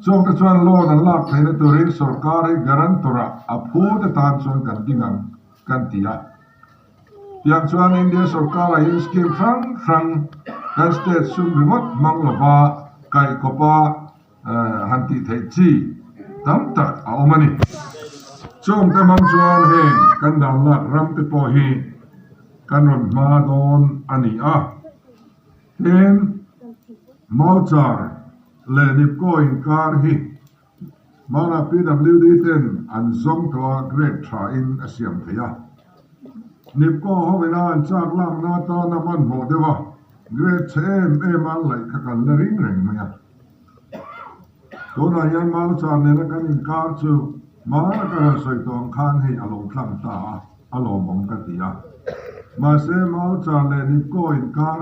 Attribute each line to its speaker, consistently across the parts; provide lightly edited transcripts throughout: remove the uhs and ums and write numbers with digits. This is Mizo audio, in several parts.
Speaker 1: Chungte chuan loan an lak theihna turin sorkar hi guarantor ah a phu te tan chuan kan ding ang kan ti a. Tiang chuan India sorkar ah hian scheme hrang hrang kan state sum ringawt hmang lova kaihkawpa han tih theih chi tam tak a awm a ni. Chungte hmang chuan heng kan dan lak ram te pawh hi kan rawn hma dawn a ni a. Tin, Mauchar leh Nipko inkar hi hmana PWD ten an zawng tawh a grade tha in a siam thei a. Nipko ho ina an chak lakna atana hmanhmawh deuh a grade chhe em em a laih kha kan la ring reng mai a. Tunah hian Mauchar nena kan inkar chu hmana ka rawn sawi tawh ang khan hei a lo tlang ta a. A lawmawm ka ti a. Mahse Mauchar leh Nipko inkar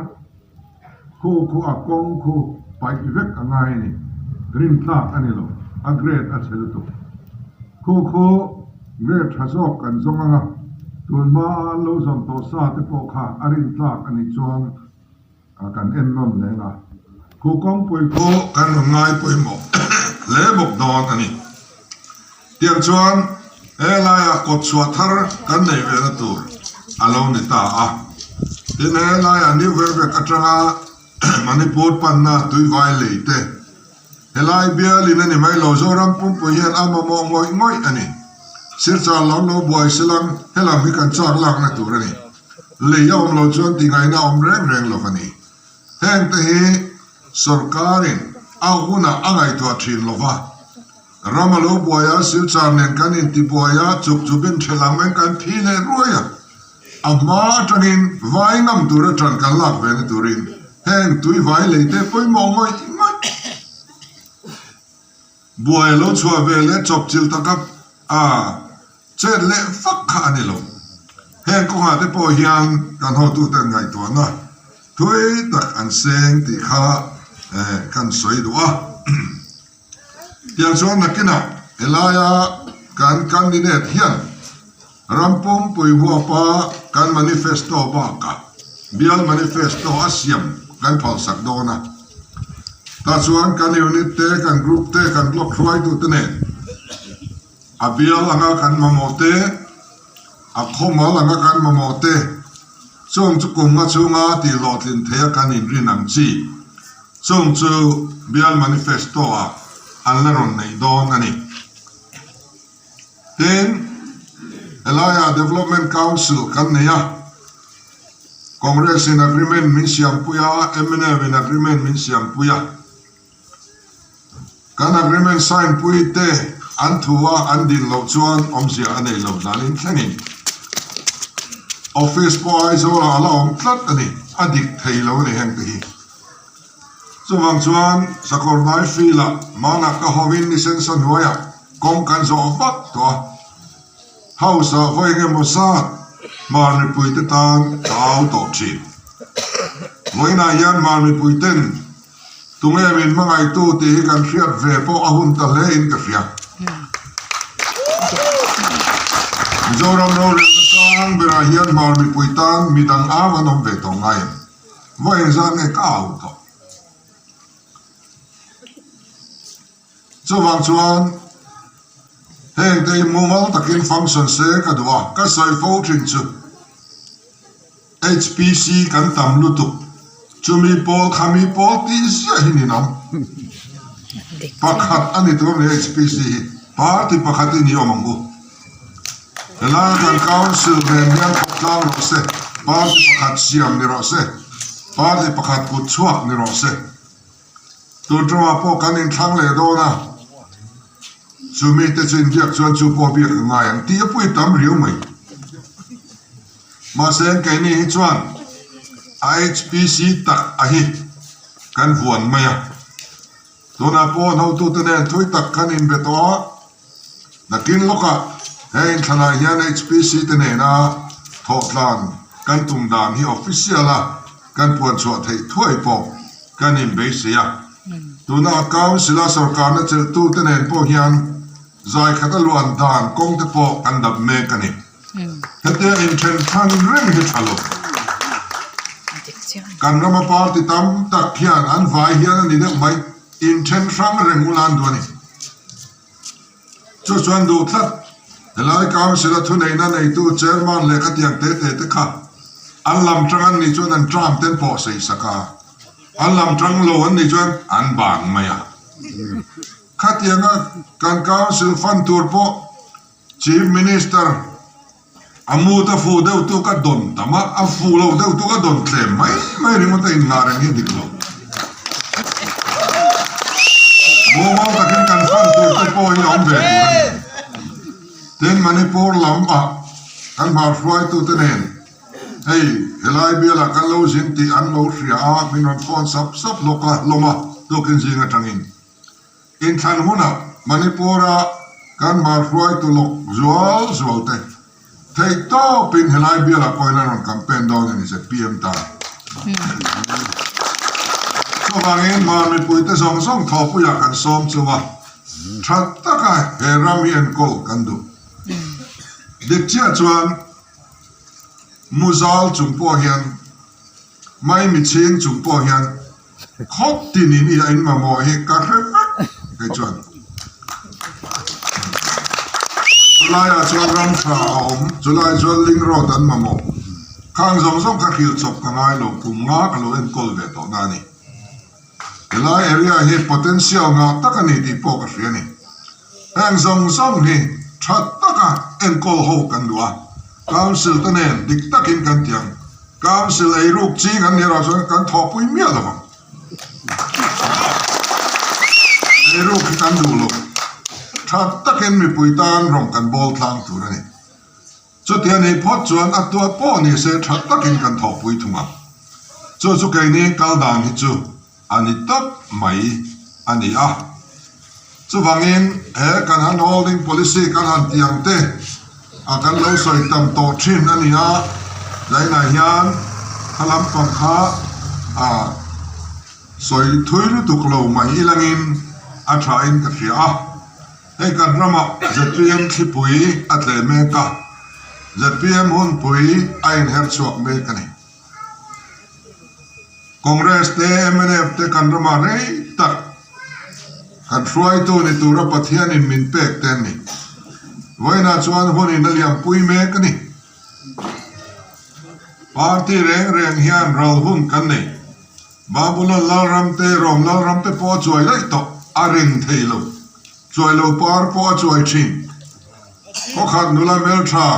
Speaker 1: khu khu a kawng khu paih vek a ngai a ni. Rintlak a ni lo. A grade a chhe lutuk. Khu khu grade tha zawk kan zawng ang a, tun hma a an lo zawn tawh sa te pawh kha a rintlak a nih chuan A kan en nawn leng a, khu kawngpui khu kan rawn ngai pawimawh hle bawk dawn a ni. Tiang chuan he laia kawt chhuah thar kan nei ve na tur a lo ni ta a. Tin, he laia New Vervek atanga Manipur panna tuivai lei te, helai bialin a ni mai lo, Zoram pumpui hian a mamawh ngawih ngawih a ni. Sirchar lam lo buai silang helam hi kan chak lakna tur a ni. Lei a awm lo chuan tingaihna a awm reng reng lo a ni. Heng te hi sorkarin a hunah a ngaihtuah thin lo va. Ram a lo buai a, silchar nen kan intibuai a, chuk chu bin ṭhelh ang maiin kan thi leh ruai a. A hma aṭangin vai ngam tura ṭan kan lak ve na turin heng tui vai lei te pawimawh ngawih ngawih buai a lo chhuah ve leh chawpchilh taka a Chet leh vak kha a ni lo. Heng kawngah te pawh hian kan hotuten ngaihtuahna thui tak an seng tih kha kan sawi duh a. Tiang chuan nakinah helaia kan candidate hian ram pumpui huapa kan manifesto bakah bial manifesto a siam kan phalsak dawn a. Tah chuan kan unit te, kan group te, kan block hruaitute nen A bial anga kan mamawh te, a khawmal anga kan mamawh te, chung chu kum nga chhunga tih hlawhtlin theia kan inrin ang chi. Chung chu bial manifesto ah an la rawn neih dawn a ni. Tin, helaiah Development Council kan nei a, Congress in agreement min siampui a, mnf in agreement min siampui a. Kan agreement sign pui te an thu a an din loh chuan awmzia a nei lo danin thlengin office pawh Aizawlah a la awm tlat a ni, a dik thei lo a ni heng te hi. Chuvang chuan Sakawrhnai field-ah hmanah ka hawin ni sensa hnuaiah kawng kan zawh vak tawh a, House-ah vawi engemaw zat hmar mipuite tan ka au tawh thin. Vawiinah hian hmar mipuiten Tunge min hmangaihtu tih hi kan hriat ve pawh a hun ta hle in ka hria. Mizoram rorelna sang berah hian hmar mipui tan midang au an awm ve tawh ngai em? Va engzah nge ka au tawh? Chuvang chuan heng te hi mumal takin function se ka duh a, ka sawi fo thin chu. HPC kan tam lutuk, chumi pawl khami pawl tih ziah hi ninawm. Pakhat a ni tur a ni HPC hi, party pakhat hi ni awm ang u. Helai kan council nen hian kawp tlang rawh se, party pakhat siam ni rawh se, party pakhat kut chhuak ni rawh se. Tun tawngah pawh kan inthlang leh dawn a, chumi te chu inbiak chuan chu pawh biak a ngai ang tih a pui tam riau mai. Mahse keini hi chuan a HPC tak a hi kan vuan mai a, tunah pawh hotute nen thui tak kan inbe tawh a, nakin lawkah he inthlanah hian HPC te nena thawhtlan kan tum dan hi official a kan puan chhuah theih thuai pawh kan inbeisei a. Tuna Council a sorkarna chelhtute nen pawh hian zai khat a luan dan kawng te pawh kan dap mek a ni. Hetia inthen than reng hi tha lo. Kan rama party tam tak hian an vai hian a ni deuh mai. Inthen hrang reng ula an duh a ni. Chu chuan duh tlat, helai Council-a thuneihna neitu Chairman leh khatiang te te te kha an lam tang an nih chuan an term ten pawh sei sak a, an lam tang lo an nih chuan an bang mai a. Khatianga kan Council fund tur pawh Chief Minister A mut a fuh deuh tu ka dawn tam a, a fuh lo deuh tu ka dawn tlem mai mai ringawt a innghah reng hi a dik lo. Mumal takin kan fan tur te pawh hi a awm ve tur a ni. Tin, Manipur lam ah kan hmar hruaitute nen hei helai bialah kan lo zin tih an lo hria a, min rawn phone sap sap lawk a hlawm a, tukin zing atangin. Inthlan hunah Manipur-a kan hmar hruaitu lawk zual zual te theih tawpin helai bialah pawhin an rawn campaign dawn a ni zpm tan. Chuvangin hmar mipuite zawng zawng thawhpuiah kan sawm chu a, tha taka he ram hi enkawl kan duh. Dik chiah chuan Muzal chung pawh hian Maimi chhing chung pawh hian Khawp tinin i a in mamawh hi ka hre vek kei chuan. Chulaiah chuan ram tha a awm, chulai chuan ling road an mamawh. Khang zawng zawng kha hrilh chawp ka ngai lo, kum nga ka lo enkawl ve tawh na a ni. Helai area hi potential ngah tak a ni tih pawh ka hria a ni. Heng zawng zawng hi tha taka enkawl ho kan duh a, Council te nen dik takin kan ti ang. Council eiruk ching an nih erawh chuan kan thawhpui miah lo vang. Eiruk hi kan duh lo. Tha takin mipui tan rawng kan bawl tlang tur a ni. Chutia nih phawt chuan a tuah pawh ni se tha takin kan thawhpui thung ang. Chu chu keini kal dan hi chu a ni tawp mai a ni a. Chuvangin he kan hand holding policy kan han tih ang te a kan lo sawi tam tawh thin a ni a, zainah hian kha lampang kha a sawi thui lutuk lo mai ilangin a thain ka hria a. Hei kan ramah zpm thlipui a tleh mek a, zpm hunpui a inher chhuak mek a ni. Congress te, mnf te kan ramah rei tak kan hruaitu ni tura Pathianin min pek te an ni. Vawiinah chuan hunin a liampui mek a ni. Party reng reng hian ral hun kan nei. Babulon Lalram te, Rom Lalram te pawh a chuai daih tawh, a ring thei lo. Chuai lo par pawh a chuai thin. Khawkhat nula hmeltha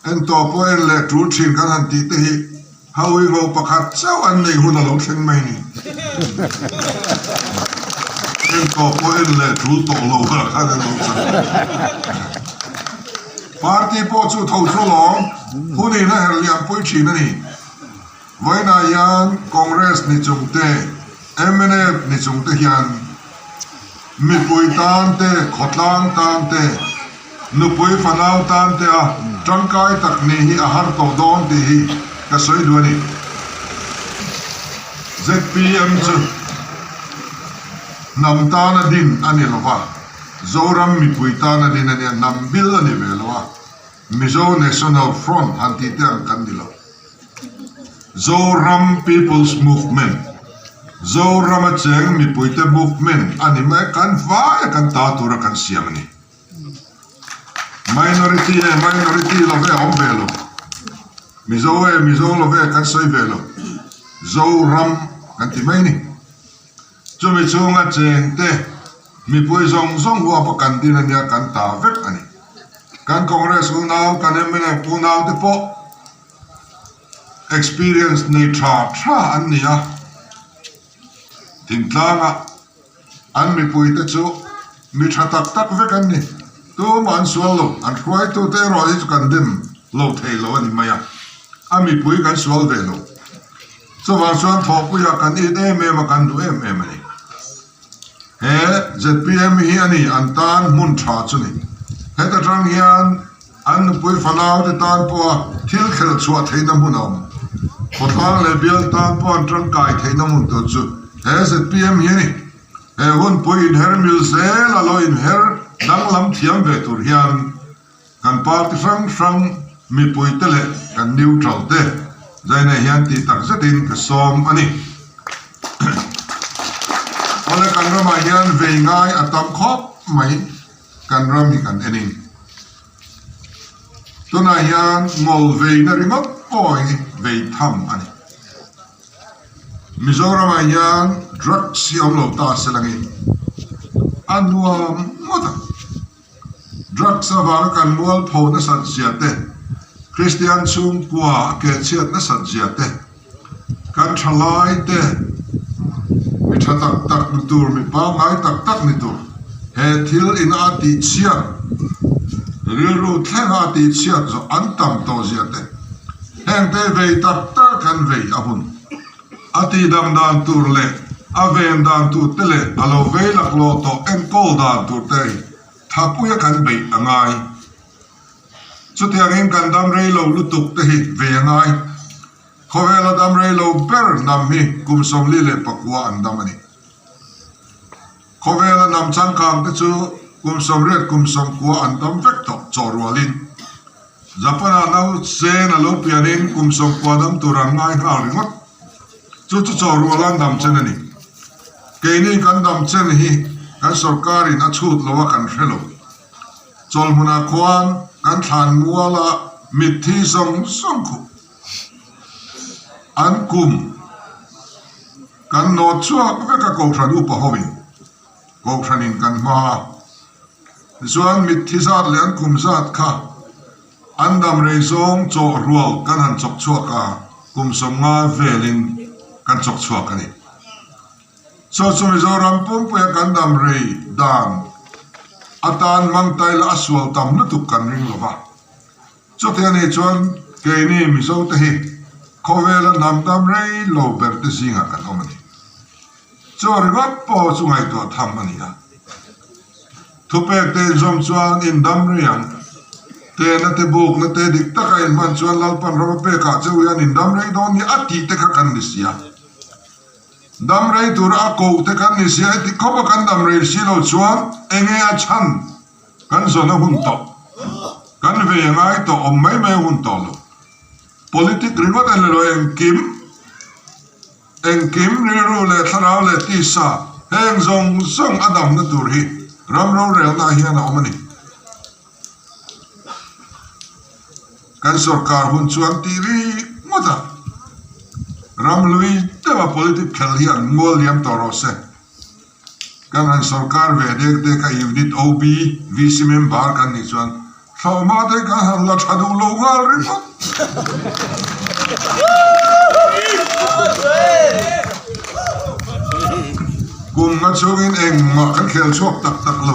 Speaker 1: En tawh pawh en leh tul thin kan han tih te hi Hawi ro pakhat chauh an neih hun a lo thleng mai ni. En tawh pawh en leh tul tawh lo kha khan an lo chang. Party pawh chu tho chu alawm, hunin a herh liam pui thin a ni. Vawiinah hian Congress ni chung te, mnf ni chung te hian mipui tan te, khawtlang tan te, Nupui fanau tan te a tangkai tak nih hi a har tawh dawn tih hi ka sawi duh a ni. Zpm chu hnam tana din a ni lo va, Zoram mipui tana din a nia, hnam bil a ni ve lo a, Mizo National Front han tih te ang kan ni lo. Zoram People's Movement, Zorama cheng mipuite movement a ni mai, kan vai a kan ta tura kan siam a ni. Minority e minority lo ve a awm ve lo, Mizo e Mizo lo ve kan sawi ve lo, Zoram kan ti mai a ni. Chumi chhunga chengte mipui zawng zawng huap a kan din a nia kan ta vek a ni. Kan Congress unau, kan mnf unau te pawh experience nei tha tha an ni a, thingtlanga an mipuite chu mi tha tak tak vek an ni. Tumah an sual lo, an hruaitute erawh hi chu kan dem lo thei lo a ni mai a, a mipui kan sual ve lo. Chuvang chuan thawhpuiah kan it em em a, kan duh em em a ni. He zpm hi a ni an tan hmun tha chu ni. Heta tang hian an nupui fanau te tan pawha thil khelh chhuah theihna hmun a awm. Khawtlang leh bial tan pawh an tangkai theihna hmun tur chu he zpm hi a ni. He hunpui inher mil zel a lo inher danglam thiam ve tur hian Kan party hrang hrang mipuite leh kan neutral te zainah hian tih tak zetin ka sawm a ni. Awle kan ramah hian vei ngai a tam khawp mai kan ram hi kan en in. Tunah hian ngawl veina ringawt pawh hi vei tham a ni. Mizoramah hian drugs hi awm lo ta se langin a nuam ngawt ang. Drugs avanga kan mualpho nasat zia te, Kristian chhungkua a kehchhiat nasat zia te, kan thalai te mi tha tak tak ni tur, mi pangngai tak tak ni tur, he thil ina a tihchhiat, rilru thlenga a tihchhiat zawh an tam tawh zia te, Hengte vei tak tak kan vei a hun. A tihdam dan tur leh a ven dan tur te leh a lo vei laklawh tawh enkawl dan tur te hi thapuia kan beih a ngai. Chutiangin kan dam rei lo lutuk te hi vei a ngai. Khawvela dam rei lo ber hnam hi kum 44 an dam a ni. Khawvela hnam changkang te chu kum 80 kum 90 an dam vek tawh chaw rualin. Japan-ah nau sen a lo pianin kum 90 dam tur an ngai nghal ringawt. Chu chu chaw ruala an dam chen a ni. Keini kan dam chen hi kan sorkarin a chhut lo a kan hre lo. Chawlhmunah khuan kan thlan muala mitthi zawng zawng khuh an kum kan nawt chhuak vek a Kohhran upa hovin Kohhranin kan hma a. Tichuan mitthi zat leh an kum zat kha an dam rei zawng chawh rual kan han chawk chhuak a, kum 50 velin kan chawk chhuak a ni. Chaw chu Mizoram pumpuia kan dam rei dan atan mangtai la a sual tam lutuk kan ring lo va. Chuti a nih chuan keini Mizote hi khawvela hnam dam rei lo ber te zingah kan awm a ni. Chaw ringawt pawh chu ngaihtuah tham a ni a. Thupek te inzawm chuan indam rei ang. Tehna te bukna te dik taka inhman chuan Lalpan ram a pekah cheu hian indam rei dawn ni a tih te kha kan ni si a. Dam rei tura a koh te kan ni si a, heti khawpa kan dam rei si lo chuan enge a chhan kan zawn a hun tawh. Kan ve a ngai tawh awm mai mai a hun tawh lo. Politic ringawt a ni lo engkim. Engkim rilru leh thlarau leh tisa heng zawng zawng a damna tur hi ram rorelna ah hian a awm a ni. Kan sorkar hun chuan tih rik ngawt a, ram lui deuha politic khel hian mual liam tawh rawh se. Kan han sorkar ve dek dek a unit OB, VC member kan nih chuan thlawhma te kan han la tha duh lo nghal ringawt. Kum nga chhungin engmah kan khel chhuak tak tak lo.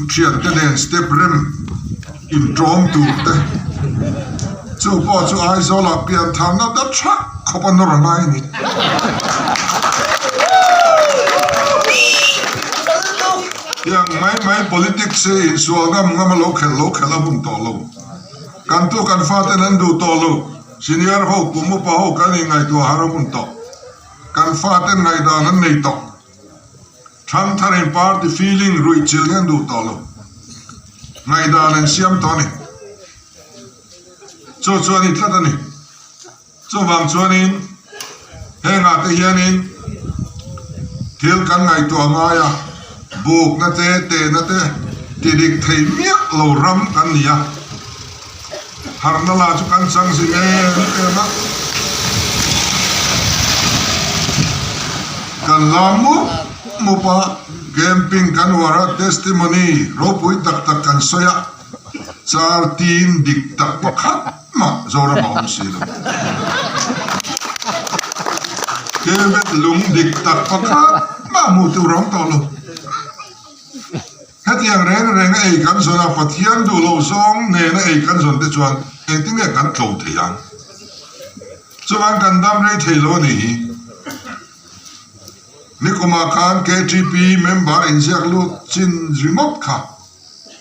Speaker 1: Thiante nen step rem intawm tur te chu pawh chu Aizawlah pian thamna ta thak khawp a nawr a ngai a ni. Tiang mai mai politics hi insual ngam ngam a lo khelh lo khelh a hun tawh lo. Kan tu kan faten an duh tawh lo. Senior ho kum upa ho kan inngaihtuah har a hun tawh. Kan faten ngaihdan an nei tawh. Thangtharin party feeling ruih chilh hian duh tawh lo. Ngaihdan an siam tawh a ni. Chu chu a ni tlat a ni. Chuvang chuanin hengah te hianin thil kan ngaihtuah ngai a, bukna te, tehna te ti dik thei miah lo ram kan ni a. Harhna lah chu kan chang zing em em a, kan lam mup mup a, camping kan uar a, testimony ropui tak tak kan sawi a, char team dik tak pakhat mah Zoram a awm si lo. Kevet lung dik tak pakhat mah hmuh tur a awm tawh lo. Hetiang reng reng a ei kan zawn a, Pathian duh loh zawng nena ei kan zawn te chuan engtin nge kan tlo thei ang? Chuan kan dam rei thei lo a nih hi. Nikumah khan KTP member inziak lut chin ringawt kha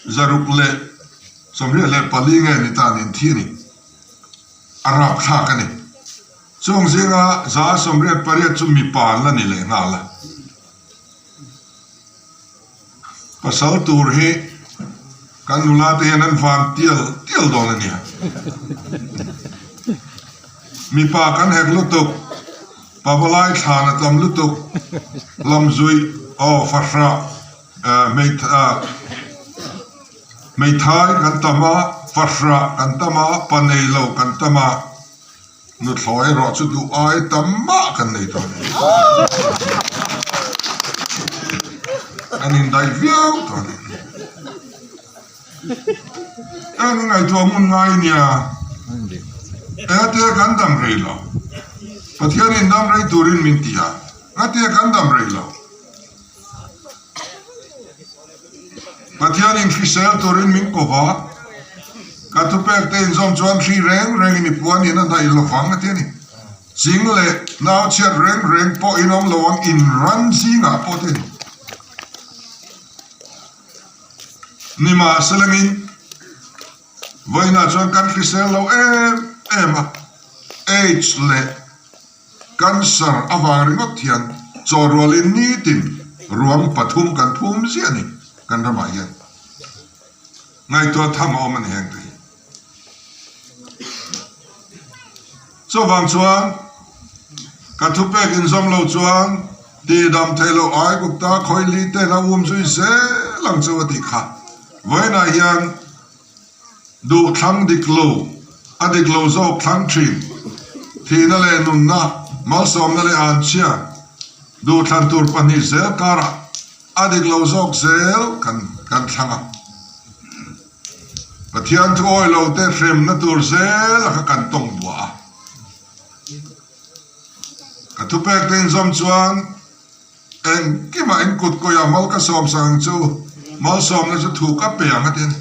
Speaker 1: 624 nge ni ta nin thi a ni. A rapthlak a ni. Chung zinga 188 chu mipa an la ni leh nghal a. Pasal tur hi kan nula te hian an van tial tial dawn a nia. Mipa kan hek lutuk. Pavalai thlan a tam lutuk lamzuih aw fahrah hmeithai kan tam a, fahrah kan tam a, pa nei lo kan tam a, nuthlawi erawh chu duh ai tam mah kan nei tawh a ni. Kan indaih viau tawh a ni. Eng ngaihtuah hmun ngai nia? Engatia kan dam rei lo? Pathianin dam rei turin min ti a, ngatia kan dam rei lo? Pathianin hrisel turin min ko va, ka thupek te inzawm chuan hri reng rengin i puan in a hnaih lo vang a ti a ni. Ching leh nau chhiat reng reng pawh in awm lo ang inran zingah pawh a ti a ni. Nimahselangin, vawiinah chuan kan hrisel lo em em a, aids leh cancer avang ringawt hian chaw rualin nitin ruang pathum kan phum ziah a ni kan ramah hian. Ngaihtuah tham a awm a ni heng te hi. Chuvang chuan ka thupek inzawm lo chuan tihdam theih loh Aigupta khawili ten a um zui zel ang chu a tih kha. Vawiinah hian duh thlang dik lo, a dik lo zawk thlang thin, thihna leh nunna, malsawmna leh anchhia duhthlan tur pahnih zel karah a dik lo zawk zel kan thlang a. Pathian thu awi lo te hremna tur zel a kha kan tawng buah a. Ka thupek te inzawm chuan engkimah in kut kawih ah mal ka sawm sak ang chu, malsawmna chu thu ka pe ang a ti a ni.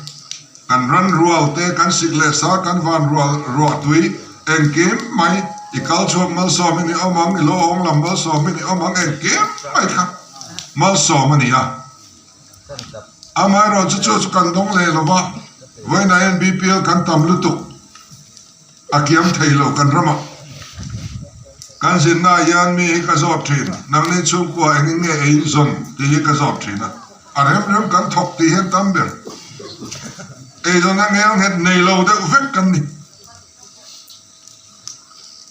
Speaker 1: Kan ran rual te, kan sik leh sa, kan van rual ruah tui engkim mai i kal chhuak malsawmin i awm ang, i lo awng lam malsawmin i awm ang engkim mai kha malsawm a ni a. Amaherawh chu chu chu kan dawng leh lo va, vawiinah hian BPL kan tam lutuk a kiam thei lo kan ramah. Kan zinnaah hian mi hi ka zawt thin, nangni chhungkua engin nge ei in zawn tih hi ka zawt thin a, a rem rem kan thawk tih hian tam ber. Eizawnna ngelnghet nei lo deuh vek kan ni.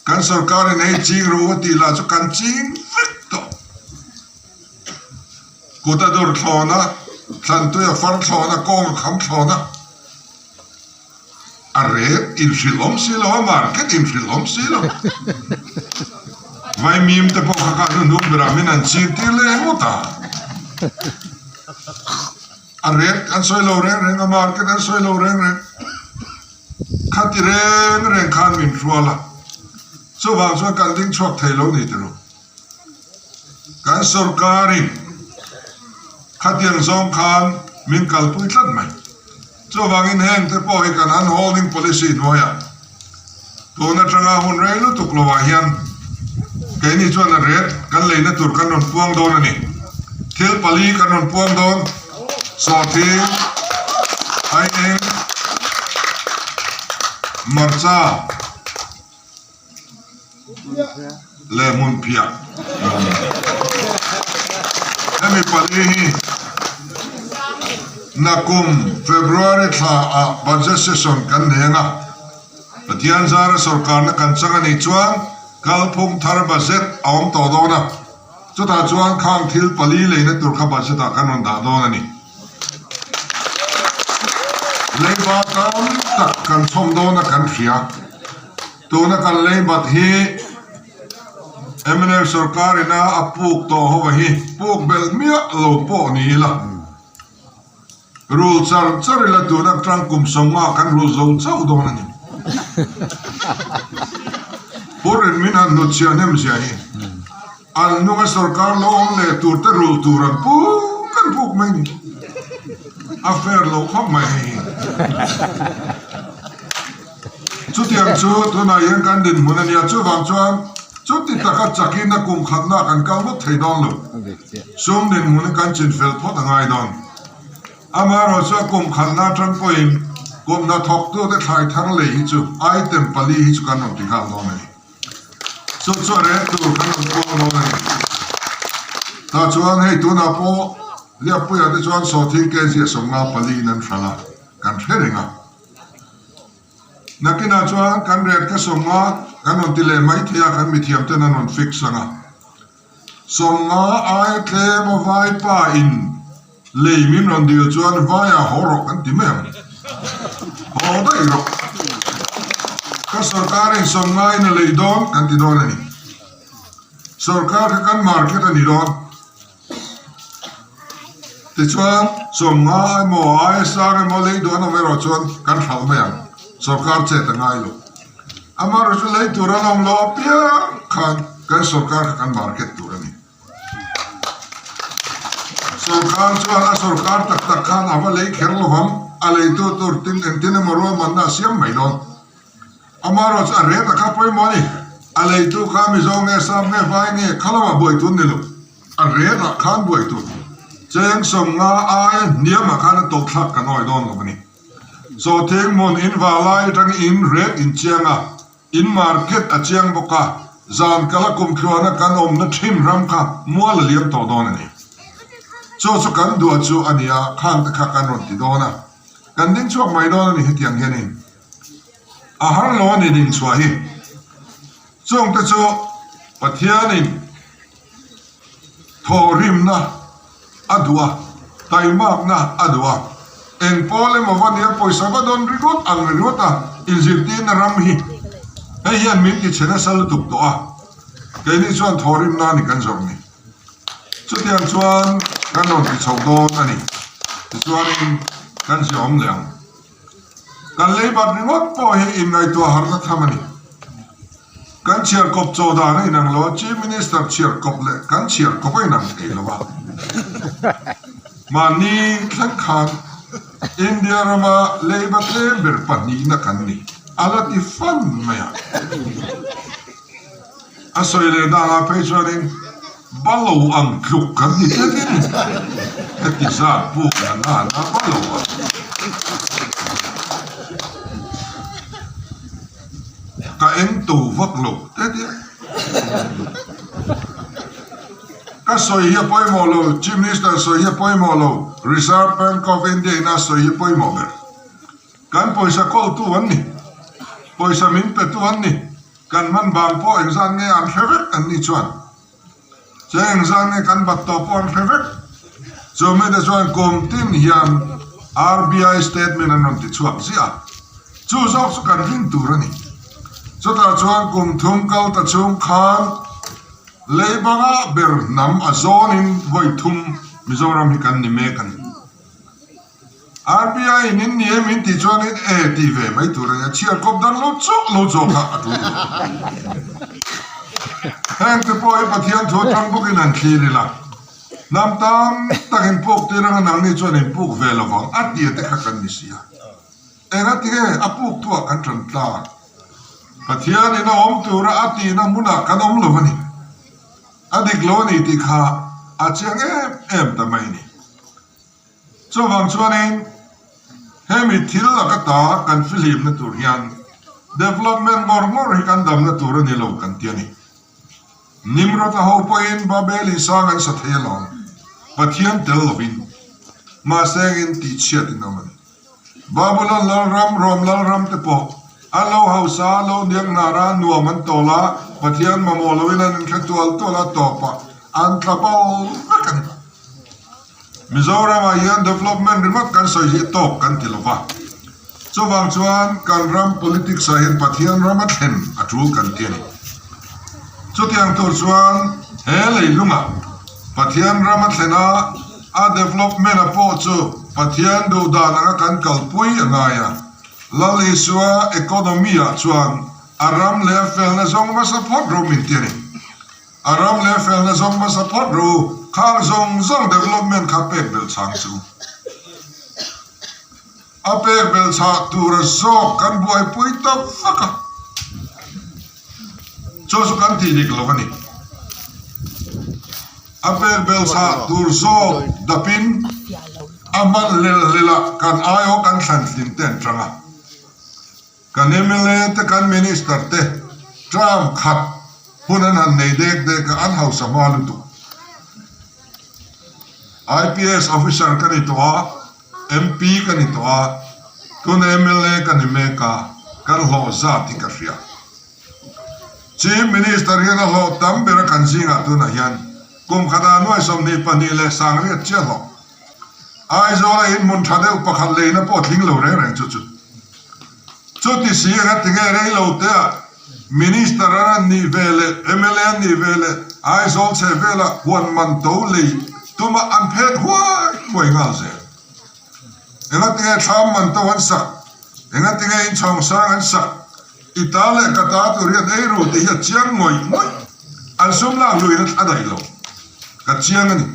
Speaker 1: Kan sorkarin hei ching rawh u a tih lah chu kan ching vek tawh. Kut a dur thlawn a, thlantui a far thlawn a, kawng a kham thlawn a, a rep inhrilh awm si lo, a market inhrilh awm si lo. Vaimim te pawh kha kha hnuhnung berah min an chir tir leh ngawt a. A rep an sawi lo reng reng, a market an sawi lo reng reng. Khati reng reng khan min hrual a, chuvang chuan kan ding chhuak thei lo ni tiro. Kan sorkarin khatiang zawng khan min kalpui tlat mai. Chuvangin heng te pawh hi kan unholding policy hnuaiah tun atanga hun rei lutuk lovah hian keini chuan a ret kan leina tur kan rawn puang dawn a ni. Thil pali kan rawn puang dawn, Sawhthing, Aieng, Hmarcha, leh hmunphiah hemi pali hi nakum February thla ah budget session kan nei ang a, Pathian zara sorkarna kan chang a nih chuan kalphung thar budget a awm tawh dawn a, chutah chuan khang thil pali leina tur kha budget ah kan rawn dah dawn a ni. Leiba tam tak kan chhawm dawn a kan hria. Tuna kan leibat hi mnf sorkar ina a puk tawh ho hi puk belh miah lo pawh ni ila rul char char ila tuna tang kum sawmnga kan rul zo chauh dawn a ni. Pur in min han hnut chhiah hnem zia hi an hnunga sorkar lo awm leh tur te rul tur an puk an puk mai ni. A fair lo khawp mai hei hi. Chutiang chu tunah hian kan dinhmun a nia, chuvang chuan chuti taka chakin a kum khatna kan kal ngawt thei dawn lo. Sum dinhmun hi kan chinfel phawt a ngai dawn. Amaherawh chu a kum khatna atang pawhin kum hnathawktute thlai thar lei hi chu item pali hi chu kan rawn ti nghal dawn a ni. Chu chu a rel tur kan rawn puang dawn a ni. Tah chuan hei tunah pawh Liakpuia te chuan sawhthing kg 54 in an hralh a, kan hre reng a. Nakinah chuan kan rate kha 50 kan rawn ti leh mai thei a, kan mithiam ten an rawn fix ang a. 50 aia tlem a vaipa in lei min rawn dil chuan vaiah haw rawh kan ti mai ang. Haw daih rawh. Ka sorkar in 50 in a lei dawn kan ti dawn a ni. Sorkar kha kan market a ni dawn. Tichuan, 50 emaw aia sang emaw lei duh an awm erawh chuan kan hralh mai ang. Sorkar chet a ngai lo. Amaherawhchu chu lei tur an awm lo apiang khan kan sorkar kha kan market tur a ni. Sorkar chuan a sorkar tak tak khan a va lei kher lo vang, a leitu tur tin engtin emaw ruahmanna a siam mai dawn. Amaherawhchu a rate a kha pawimawh a ni. A leitu kha Mizo nge Sap nge Vai nge kha lamah buai tur ni lo. A rate ah khan buai tur. Cheng 50 aia hniamah khan a tawlhthlak kan awi dawn lo a ni. Sawhthing hmun in valai atang in rate in chiang a, in market a chiang bawk a, zan kala kumtluana kan awmna thin ram kha mual a liam tawh dawn a ni. Chu chu kan duah chu a ni a, khang te kha kan rawn ti dawn a, kan ding chhuak mai dawn a ni hetiang hianin a har lo a ni ding chhuah hi. Chung te chu Pathianin Thawhrimna a duh a, taimakna a duh a. Eng pawl emaw va nia pawisa va dawn ringawt ang ringawt a inzirtirna ram hi hei hian min ti chhe nasa lutuk tawh a, keini chuan thawhrimna a ni kan zawrh ni. Chutiang chuan kan rawn ti chho dawn a ni. Tichuanin kan ziaawm leh ang. Kan leibat ringawt pawh hi inngaihtuah harna tham a ni. Kan chhiarkawp chaw dan a inang lo a, Chief Minister chhiarkawp leh kan chhiarkawp a inang thei lo a. Mahni thleng khan India rama leiba tlem ber pahnihna kan ni, a la ti fan mai a. A sawi leh danah phei chuanin Balo ang tluk kan ni tletin heti zat puk na nana balo ang. Ka eng to vak lo tletin. Ka sawi hi a pawimawh lo, Chief Minister sawi hi a pawimawh lo, Reserve Bank of India in a sawi hi a pawimawh ber. Kan pawisa kawltu an ni, pawisa min petu an ni. Kan hman vang pawh engzat nge an hre vek an nih chuan che engzat nge kan bat tawh pawh an hre vek. Chu mite chuan kum tin hian RBI statement an rawn ti chhuak ziah a, chu zawk chu kan ring tur a ni. Chutah chuan kum thum kal ta chhung khan lei banga ber hnam a zawnin vawi thum Mizoram hi kan ni mek a ni. RBI in in ni em in tih chuan in e tih ve mai tur a nia, chhiar kawp dar lo chauh lo zawk kha a tul lo. Heng te pawh hi Pathian thu atang bawkin an thlir ila, hnam tam tak in puk tir anga nangni chuan in puk ve lovang a tia te kha kan ni si a. Engatinge a puk tu ah kan tan tlang? Pathian in a awm tura a tihna hmunah kan awm lo a ni. A dik lo a ni tih kha a chiang em em ta mai a ni. Chuvang chuanin hemi thil laka ta kan fihlimna tur hian development ngawr ngawr hi kan damna tur a ni lo kan ti a ni. Nimrod-a ho pawhin Babel in sang an sa thei alawm, Pathian tel lovin, mahse engin tihchhiat in awm a ni. Babylon lalram, Rome lalram te pawh an lo hausa, lo niak hnar a, nuam an tawl a, Pathian mamawh loin an inhre tual tual a, tawpah an tla bo vek a ni. Mizoramah hian development ringawt kan sawi hi tawk kan ti lova, chuvang chuan kan ram politics ah hian Pathian ram a thlen a tul kan ti a ni. Chutiang tur chuan he leilungah Pathian ram a thlen a, a development a pawh chu Pathian duh dan anga kan kalpui a ngai a. Lal Isua economy ah chuan a ram leh a felna zawng hmasa phawt ro min ti a ni. A ram leh felna zawng hmasa phawt ro khang zawng zawng development kha pek belh chang chu a pek belh chhah tura zawk kan buaipui ta vak a, chu chu kan tih dik lo a ni. A pek belh chhah tur zawk dapin a hman hlel hlelah kan aiawh kan thlan tling te an tang a. Kan mla te kan minister te term khat hun an han nei dek dek a an hausa hma lutuk. IPS officer ka ni tawh a, MP ka ni tawh a, tuna mla ka ni mek a. Kan hlawh zat hi ka hria. Chief Minister hian a hlawh tam ber a kan zingah tunah hian kum khatah nuai 22 leh 8000 chiah hlawh. Aizawla inhmun tha deuh pakhat leina pawh tling lo reng reng chu chu. Chuti si anga tinge rei lo teah Minister an an nih ve leh mla an nih ve leh Aizawl chhe velah huan man to lei tuma an phet huai huai nghal zel. Enga tinge thlam man to an sak? Enga tinge inchhawng sang an sak? I ta leh ka ta tur hian ei ru tih hi a chiang ngawih ngawih. An sum lak luin a daih lo. Ka chiang a ni.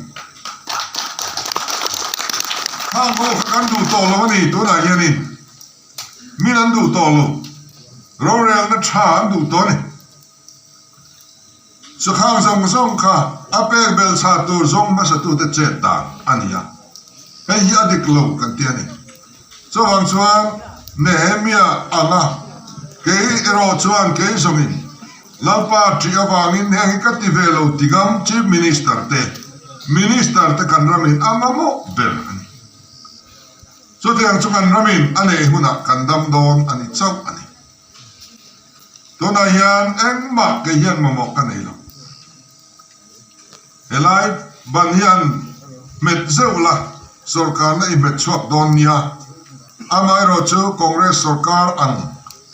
Speaker 1: Khang ho kha kan duh tawh lo a ni tunah hianin min an duh tawh lo. Rorelna tha an duh tawh a ni. Sakhang zawng zawng kha a pek bel chhah tur zawng hmasatute chet dan a ni a, hei hi a dik lo kan ti a ni. Chuvang chuan Nehemia anga kei erawh chuan kei zawngin Lalpa ṭih avangin heng hi ka ti ve lo ti ngam Chief Minister te, Minister te kan ramin a mamawh ber a ni. Chutiang chu kan ramin a neih hunah kan dam dawn a ni chauh a ni. Tunah hian engmah kei hian mamawh ka nei lo. Helai ban hian hmet zeuh la, sorkarna i hmet chhuak dawn nia. Amaherawh chu Congress sorkar ang,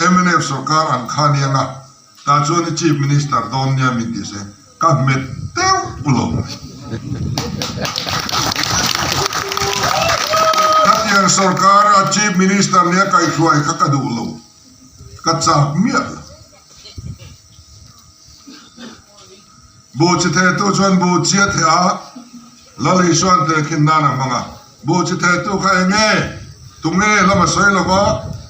Speaker 1: mnf sorkar ang kha nia nga, tah chuan i Chief Minister dawn nia min ti se, ka hmet deuh lo mai. Khatiang sorkara Chief Minister nia kaihhruai kha ka duh lo. Ka chak miah lo. Buh chi thehtu chuan buh chi a theh a, Lal Isua'n tehkhin nan a hmang a. Buh chi thehtu kha eng nge? Tunge lam a sawi lo va,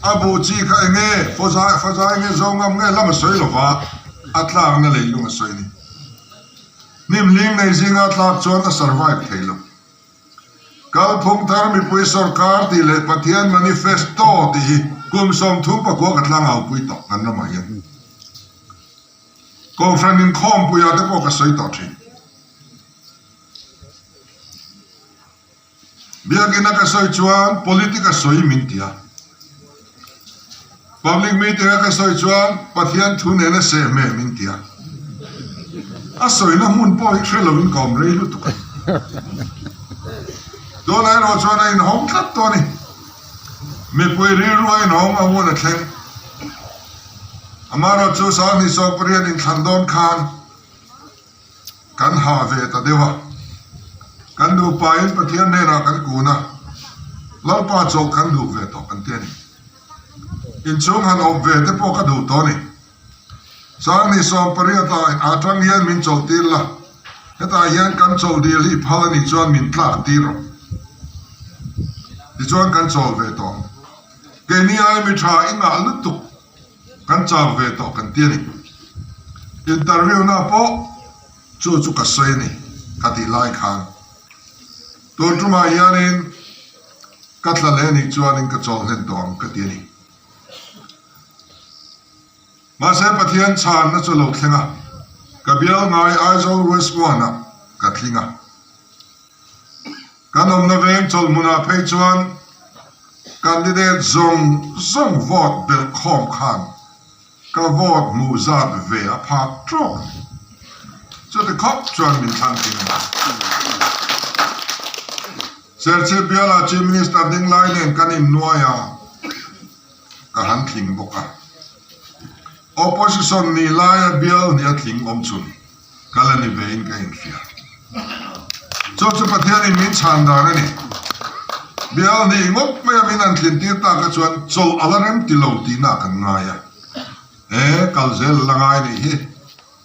Speaker 1: a buh chi kha eng nge? Fawzai fawzai nge Zongam nge lam a sawi lo va, a tlakna leilung a sawi a ni. Hnimhling nei zinga tlak chuan a survive thei lo. Kalphung thar mipui sorkar tih leh Pathian manifesto tih hi kum 39 ka tlang aupui tawh kan ramah hian Kohhran inkhawmpuiah te pawh ka sawi tawh thin. Biakina ka sawi chuan politic a sawi min ti a. Public meeting a ka sawi chuan Pathian thu nena seh hmeh min ti a. A sawina hmun pawh hi hre lovin ka awm rei lutuk a ni. Tunah erawh chuan a inhawng tlat tawh a ni. Mipui rilru a inhawng a hun a thleng. Amaherawhchu 28 inthlan dawn khan Kan hah ve ta deuh a, kan nupain Pathian hnenah kan kun a, Lalpa chawlh kan duh ve tawh kan ti a ni. Inchhung han awp ve te pawh ka duh tawh a ni. 28 ah atang hian min chawlh tir la, hetah hian kan chawlh dil hi phal a nih chuan min tlak tir rawh. Tichuan kan chawl ve tawh ang. Keini ai mi tha i ngah lutuk. Kan chak ve tawh kan ti a ni. Interview na pawh chu chu ka sawi a ni ka tih lai khan tun tumah hianin ka tla leh anih chuanin ka chawl hlen tawh ang ka ti a ni. Mahse Pathian chhanna chu lo thleng a, ka bial ngai Aizawl West One-ah ka tling a. Kan awmna veng chawlhmunah phei chuan candidate zawng zawng vote belh khawm khan ka vote hmuh zat ve a phak tawk a ni. Chuti khawp chuan min thlang thin a ni. Serchhip bialah Chief Minister ding lai nen kan innuai a, ka han tling bawk a. Opposition ni laia bial hnih a tling awm chhun. Ka la ni ve in ka inhria. Chu chu Pathianin min chhan dan a ni. Bial hnih ngawt maia min han thlin tir tak a chuan chawlh a la rem ti lo tihna kan ngai a. He kal zel a la ngai nih hi.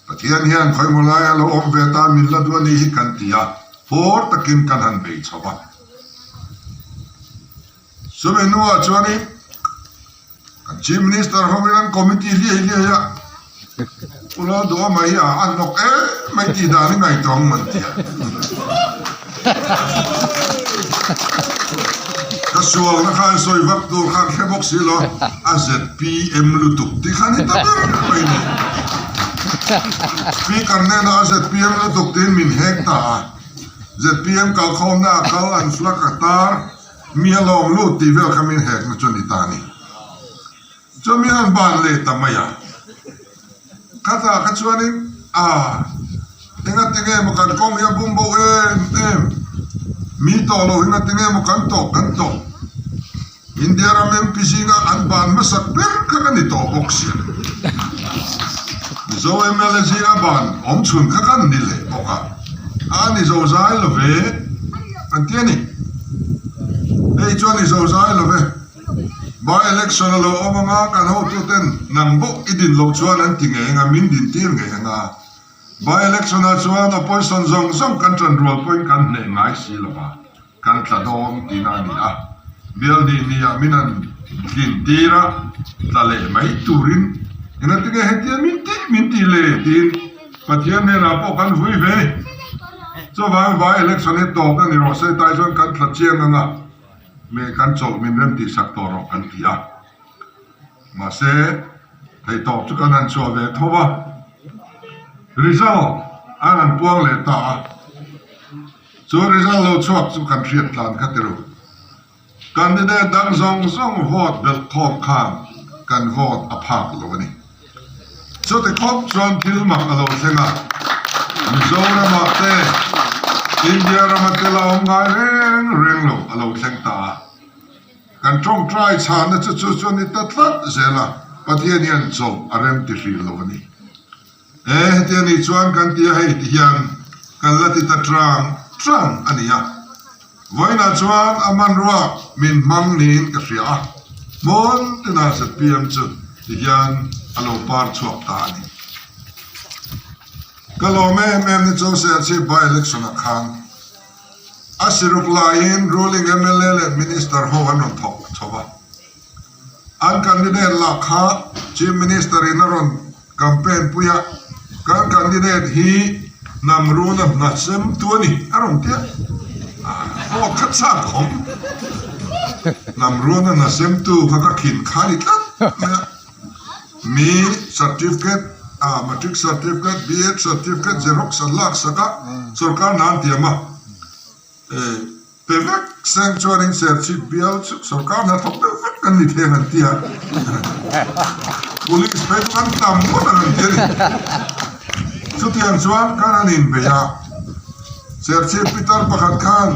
Speaker 1: Pathian hian khawimaw laia lo awm ve ta min la duh a nih hi kan ti a, fawr takin kan han bei chho va. Chumi hnuah chuanin Kan Chief Minister hovin an committee hliai hliai a, Pu Lalduhawma hi a an nawk em mai tih dan hi ngaihtuah ang man tia. Ka sualna khan sawi vak tur khan hre bawk si lo, a ZPM lutuk tih khan i ta ber mai ni. Speaker hnenah a ZPM lutuk tiin min hek ta a, ZPM kalkhawmna a kal an flag a tar, Mi a lawm lut tih vel kha min hekna chu a ni ta a ni. Chuan min han ban leh ta mai a. Khatah kha chuanin a engati nge maw kan kawng hi a bum bo em em, mi tawh lo hi ngati nge maw kan tawh kan tawh. India ram MP zinga an ban hmasak ber kha ka ni tawh bawk sia. Mizo mla zinga ban awm chhun kha kan ni leh bawk a, a ni zozai lo ve an ti a ni. Hei chuan ni zozai lo ve. By election a lo awm anga kan hotuten nang bawk i din loh chuan an ti ngei anga min din tir ngei anga. By election ah chuan opposition zawng zawng kan tan rual pawhin kan hneh ngai si lo va, kan tla dawn tihna a ni a. Bial nih ni ah min han tlin tir a, tla leh mai turin engatinge hetia min tih min tih le tiin Pathian hnenah pawh kan vui ve. Chuvang by election hi tawp na ni rawh se tai chuan kan tla chiang anga. Me kan chawlh min rem tih sak tawh rawh kan ti a, mahse theihtawp chu kan han chhuah ve tho a, result an han puang leh ta a, chu result lo chhuak chu kan hriat tlan kha ti ru. Candidate dang zawng zawng vote belh khawm khan kan vote a phak lo a ni. Chuti khawp chuan thil mak a lo thleng a, Mizoramah te, India rama te la awm ngai reng reng lo a lo thleng ta a. Kan tawngtai chhahna chu chu chu a ni ta tlat zel a, Pathian hian chawlh a rem ti hrih lo a ni. E, heti a nih chuan kan ti a hei ti hian kan la ti ta tang tang a ni a. Vawiinah chuan a hmanrua min hmang niin ka hria a, hmun tinah zpm chu ti hian a lo par chhuak ta a ni. Ka lawm em em ni chu Serchhip by election ah khan a siruk laiin ruling mla leh minister ho an rawn thawk chho va. An candidate lah kha Chief Minister in a rawn campaign pui a, kan candidate hi hnam runa hna sem tu a ni a rawn ti a, vote kha chak awm. Hnam runa hna sem tu kha ka khin kha ni tlat mai a, mi certificate, matric certificate, B.Ed certificate xerox an lak sak a, sorkar hna an tiam a. Pe vek seng chuanin Serchhip bial chu sorkar hna thawk deuh vek kan ni theng an ti a, Police phei chu kan tam ngawt ang an ti a ni. Chutiang chuan kan han inbei a, Serchhip pitar pakhat khan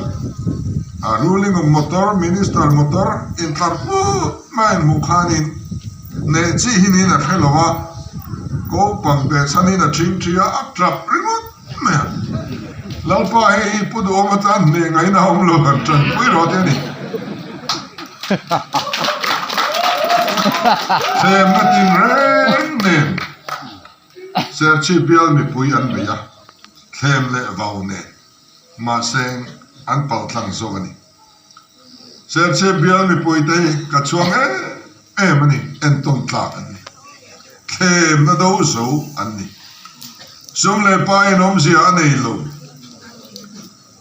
Speaker 1: a ruling of motor, minister motor intlar put mai an hmuh khanin neh chi hi niin a hre lo a, kopang behchhanin a ṭhingṭhi a, a ṭap ringawt. Lalpa hei hi Pu Duhawm atan hneh ngaihna awm lo han tanpui rawh te a ni. Thlemna tin reng nen Serchhip bial mipui an bei a, thlem leh vau nen mahse an paltlang zawk a ni. Serchhip bial mipuite hi ka chhuang em em a ni, entawn tlak an ni. Thlemna do zo an ni. Sum leh pa in awmzia a nei lo.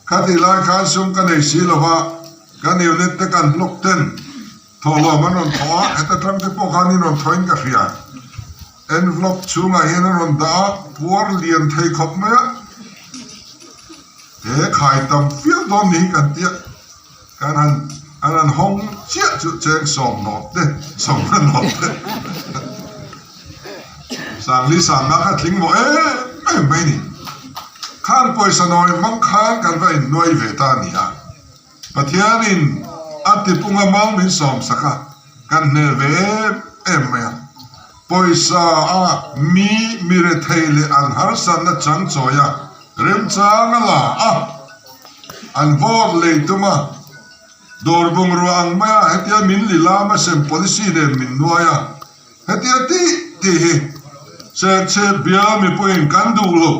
Speaker 1: Khatih lai khan sum ka nei si lo va, kan unit te kan block ten thawhlawm an rawn thawh a, heta tang te pawh khan in rawn thawhin ka hria. Envelope chhungah hian a rawn dah a, puar lian thei khawp mai a. He khai tam fial dawn ni hi kan tia kan han an han hawng chiah chu cheng sawmhnawt te sawmhna nawt te Sangli sangna kha tling mawh em em mai ni. Khan pawisa nawi hmang khan kan va inhnuai ve ta a ni a. Pathianin a tipunga mau min sawmsak a, kan hneh ve em em mai a. Pawisa a mi mi rethei leh an harsatna chang chawi a, remchang a la a, an vote lei tum a, dawr bungrua ang mai a, hetia min lilam a sem policy nen min nuai a, hetia tih tih hi Serchhip bial mipuiin kan duh lo.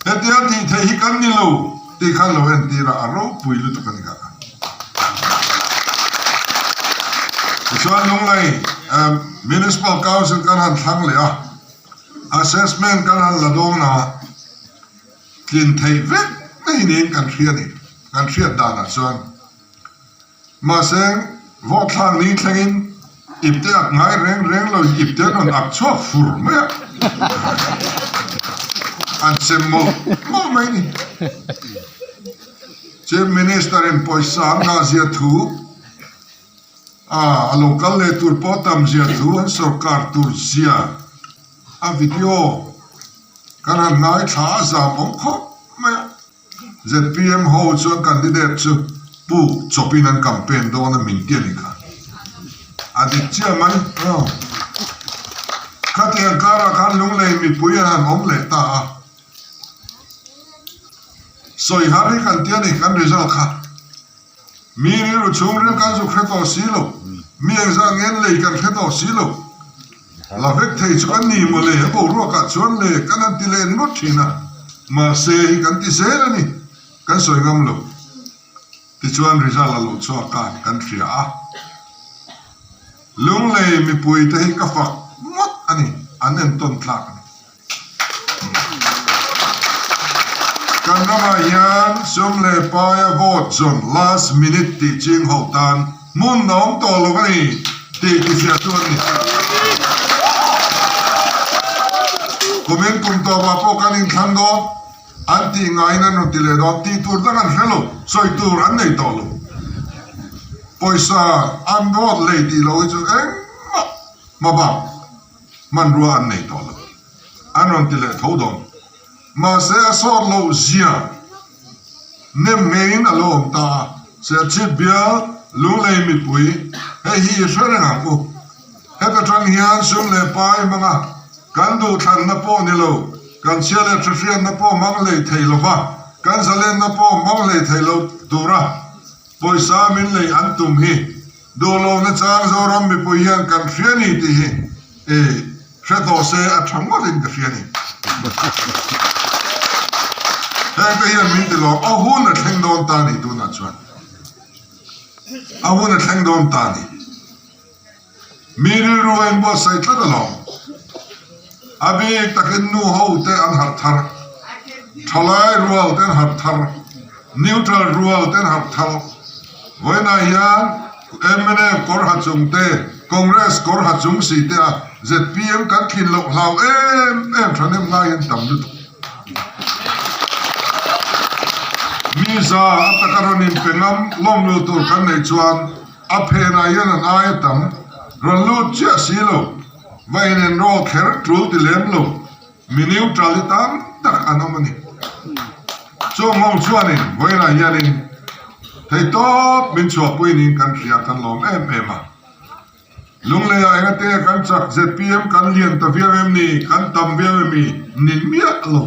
Speaker 1: Hetia tih theih hi kan ni lo tih khan lo entir a, a ropui lutuk a ni kha. Tichuan Lunglei Municipal Council kan han thlang leh a, assessment kan han la dawn a, tlin theih vek mai niin kan hria a ni, kan hriat danah chuan. Mahse, vawhthlak ni thlengin ipte ak ngai reng reng lo in ipte an rawn ak chhuak fur mai a, an sem mawlh mawlh mai a ni. Chief Minister in pawisa an nghahzia thu A lo kal leh tur pawh tam zia thu an sawrkar tur zia a video kan han ngaithla a zam awm khawp mai a. Zpm ho chuan candidate chu puk chawpin an campaign dawn a min ti a ni kha. A dik chiah mai. Khatiang karah khan Lunglei mipui an han awm leh ta a. Sawi har hi kan ti a ni kan result kha. Mi rilru chhungril kan zuk hre tawh si lo, mi engzah ngen lei kan hre tawh si lo. La vek thei chu kan ni maw le, a boruakah chuan le kan han ti leh ringawt thin a, mahse hi kan ti zel a ni, kan sawi ngam lo. Tichuan result a lo chhuak a, kan hria a. Lunglei mipuite hi ka fak ngawt a ni, an entawn tlak a ni. Kan ramah hian sum leh paia vote zawn last minute tih ching ho tan hmun a awm tawh lo a ni tih tihfiah chu a ni. Kumin kum tawpah pawh kan inthlang dawn, an tih ngaiin an rawn ti leh dawn tih tur dang an hre lo, sawi tur an nei tawh lo. Pawisa an vote lei tih loh hi chu engmah hmabak. hmanrua an nei tawh lo. An rawn ti leh tho dawn. Mahse a sawt loh zia nem ngeiin a lo awm ta a, Serchhip bial Lunglei mipui hei hi i hre reng ang u. Heta tang hian sum leh pai hmang a, kan duhthlanna pawh ni lo, kan chhia leh hrehriatna pawh hmang lei thei lo va, kan zalenna pawh hmang lei thei lo tura pawisa min lei an tum hi Duhlo nachang Zoram mipui hian kan hria ni tih hi i hre tawh se a tha ngawtin ka hria ni. Hengte hian min ti lawm, a hun a thleng dawn ta ni tunah chuan. A hun a thleng dawn ta ni. Mi rilru a inbuatsaih tlat alawm. A bik takin nu ho te an harh thar, thalai rual te an harh thar, neutral rual te an harh thar. Vawiinah hian mnf kawr ha chung te, Congress kawr ha chung si te a zpm kan thlin loh hlau em em thahnem ngai hian tam lutuk. Mi za a taka rawn inpe ngam lawm lu tur kan neih chuan A phenah hian an aia tam rawn lut chiah si lo, va inenrawl kher tul ti lem lo, mi neutral hi tam tak an awm a ni. Chung ho chuanin vawiinah hianin theihtawp min chhuahpui niin kan hria kan lawm em em a. Lungleiah engate kan chak zpm kan lian ta viau em ni, kan tam viau em i ni miah lo.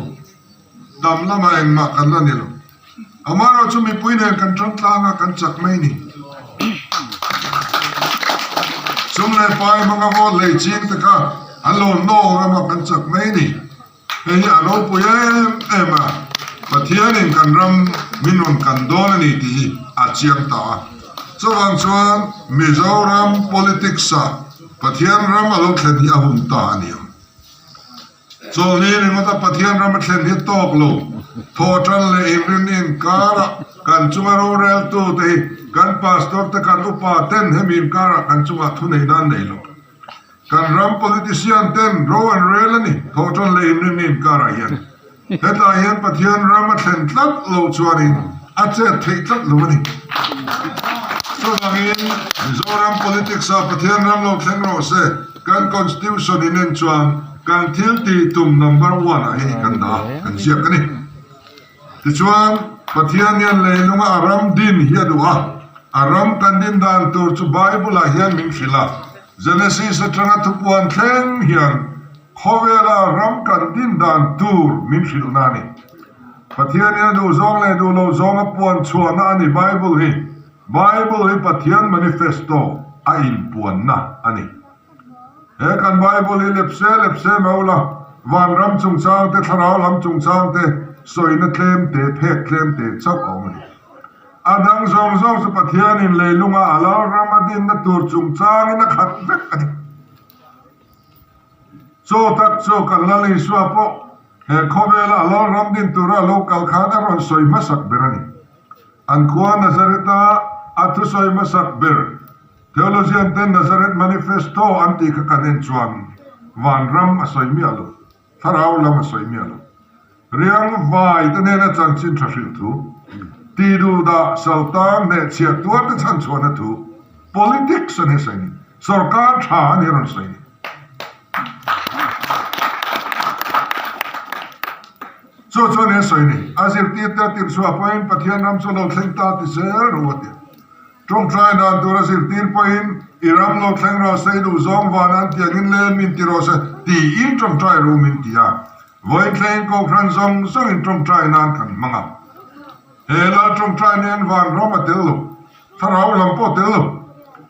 Speaker 1: Tam lamah engmah kan la ni lo. Amaherawh chu mipui nen kan tan tlang a, kan chak mai ni. Sum leh pai hmanga vote lei ching te kha an lo nawk rama kan chak mai ni. Hei hi a ropui em em a, Pathianin kan ram min rawn kan dawn a ni tih hi a chiang ta a. Chuvang chuan Mizoram politics-ah Pathian ram a lo thlen hi a hun ta a ni ang. Chawlhni ringawta Pathian ram a thlen hi tawk lo. Thawhtan leh inrin inkarah kan chunga roreltute hi kan pastor te kan upa ten hemi inkarah kan chungah thuneihna an nei lo. Kan ram politician ten ro an rel a ni thawhtan leh inrin inkarah hian. Hetah hian Pathian ram a thlen tlat loh chuanin a chet theih tlat lo a ni. Chuvangin Mizoram politics ah Pathian ram lo thleng rawh se. Kan Constitution in en chuan kan thil tih tum number one ah hei kan dah a, kan ziak a ni. Tichuan, Pathian hian leilunga a ram din hi a duh a, a ram kan din dan tur chu Bible ah hian min hrilh a, Genesis atanga thupuan thleng hian khawvela a ram kan din dan tur min hrilhna a ni. Pathian hian a duh zawng leh duh loh zawng a puan chhuahna a ni Bible hi. Bible hi Pathian manifesto a inpuanna a ni. He kan Bible hi lepse lepse mai ula, vanram chungchang te, thlarau lam chungchang te sawina tlem te, phek tlem te chauh a awm a ni. A dang zawng zawng chu Pathianin leilunga a lalram a dinna tur chungchangin a khat vek a ni. Chaw tak chu kan Lal Isua pawh he khawvela a lalram din tura a lo kal khan a rawn sawi hmasak ber a ni. An khua Nazareth-a a thusawi hmasak ber Theologian ten Nazareth Manifesto an tih kha kan en chuan vanram a sawi miah lo, thlarau lam a sawi miah lo. Riang vai te hnena chanchin tha hrilh thu, tih duh dah saltang hnehchhiah tuar te chhan chhuahna thu. Politics a ni sawi ni. Sorkar tha a ni rawn sawi ni. Chu chu a ni a sawi ni. A zirtirte a tirhchhuah pawhin Pathian ram chu lo thleng ta ti zel ru a ti. Tawngtai dan tura zirtir pawhin i ram lo thleng rawh se, i duh zawng van an tiangin len min ti rawh se tiin tawngtai ru min ti a. Vawiin thlengin Kohhran zawng zawngin tawngtai nan kan hmang a. He lal tawngtai nen van ram a tel lo, thlarau lam pawh a tel lo.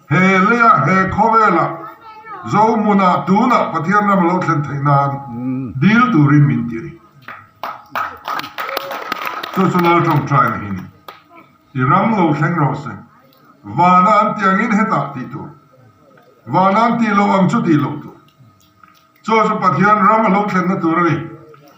Speaker 1: He leia he khawvela Zohmunah tunah Pathian ram a lo thlen theih nan dil turin min ti a ni. Chu chu lal tawngtai na hi a ni. I ram lo thleng rawh se. Vana an tih angin hetah tih tur. Vana an tih loh ang chu tih loh tur. Chu chu Pathian ram a lo thlenna tur a ni.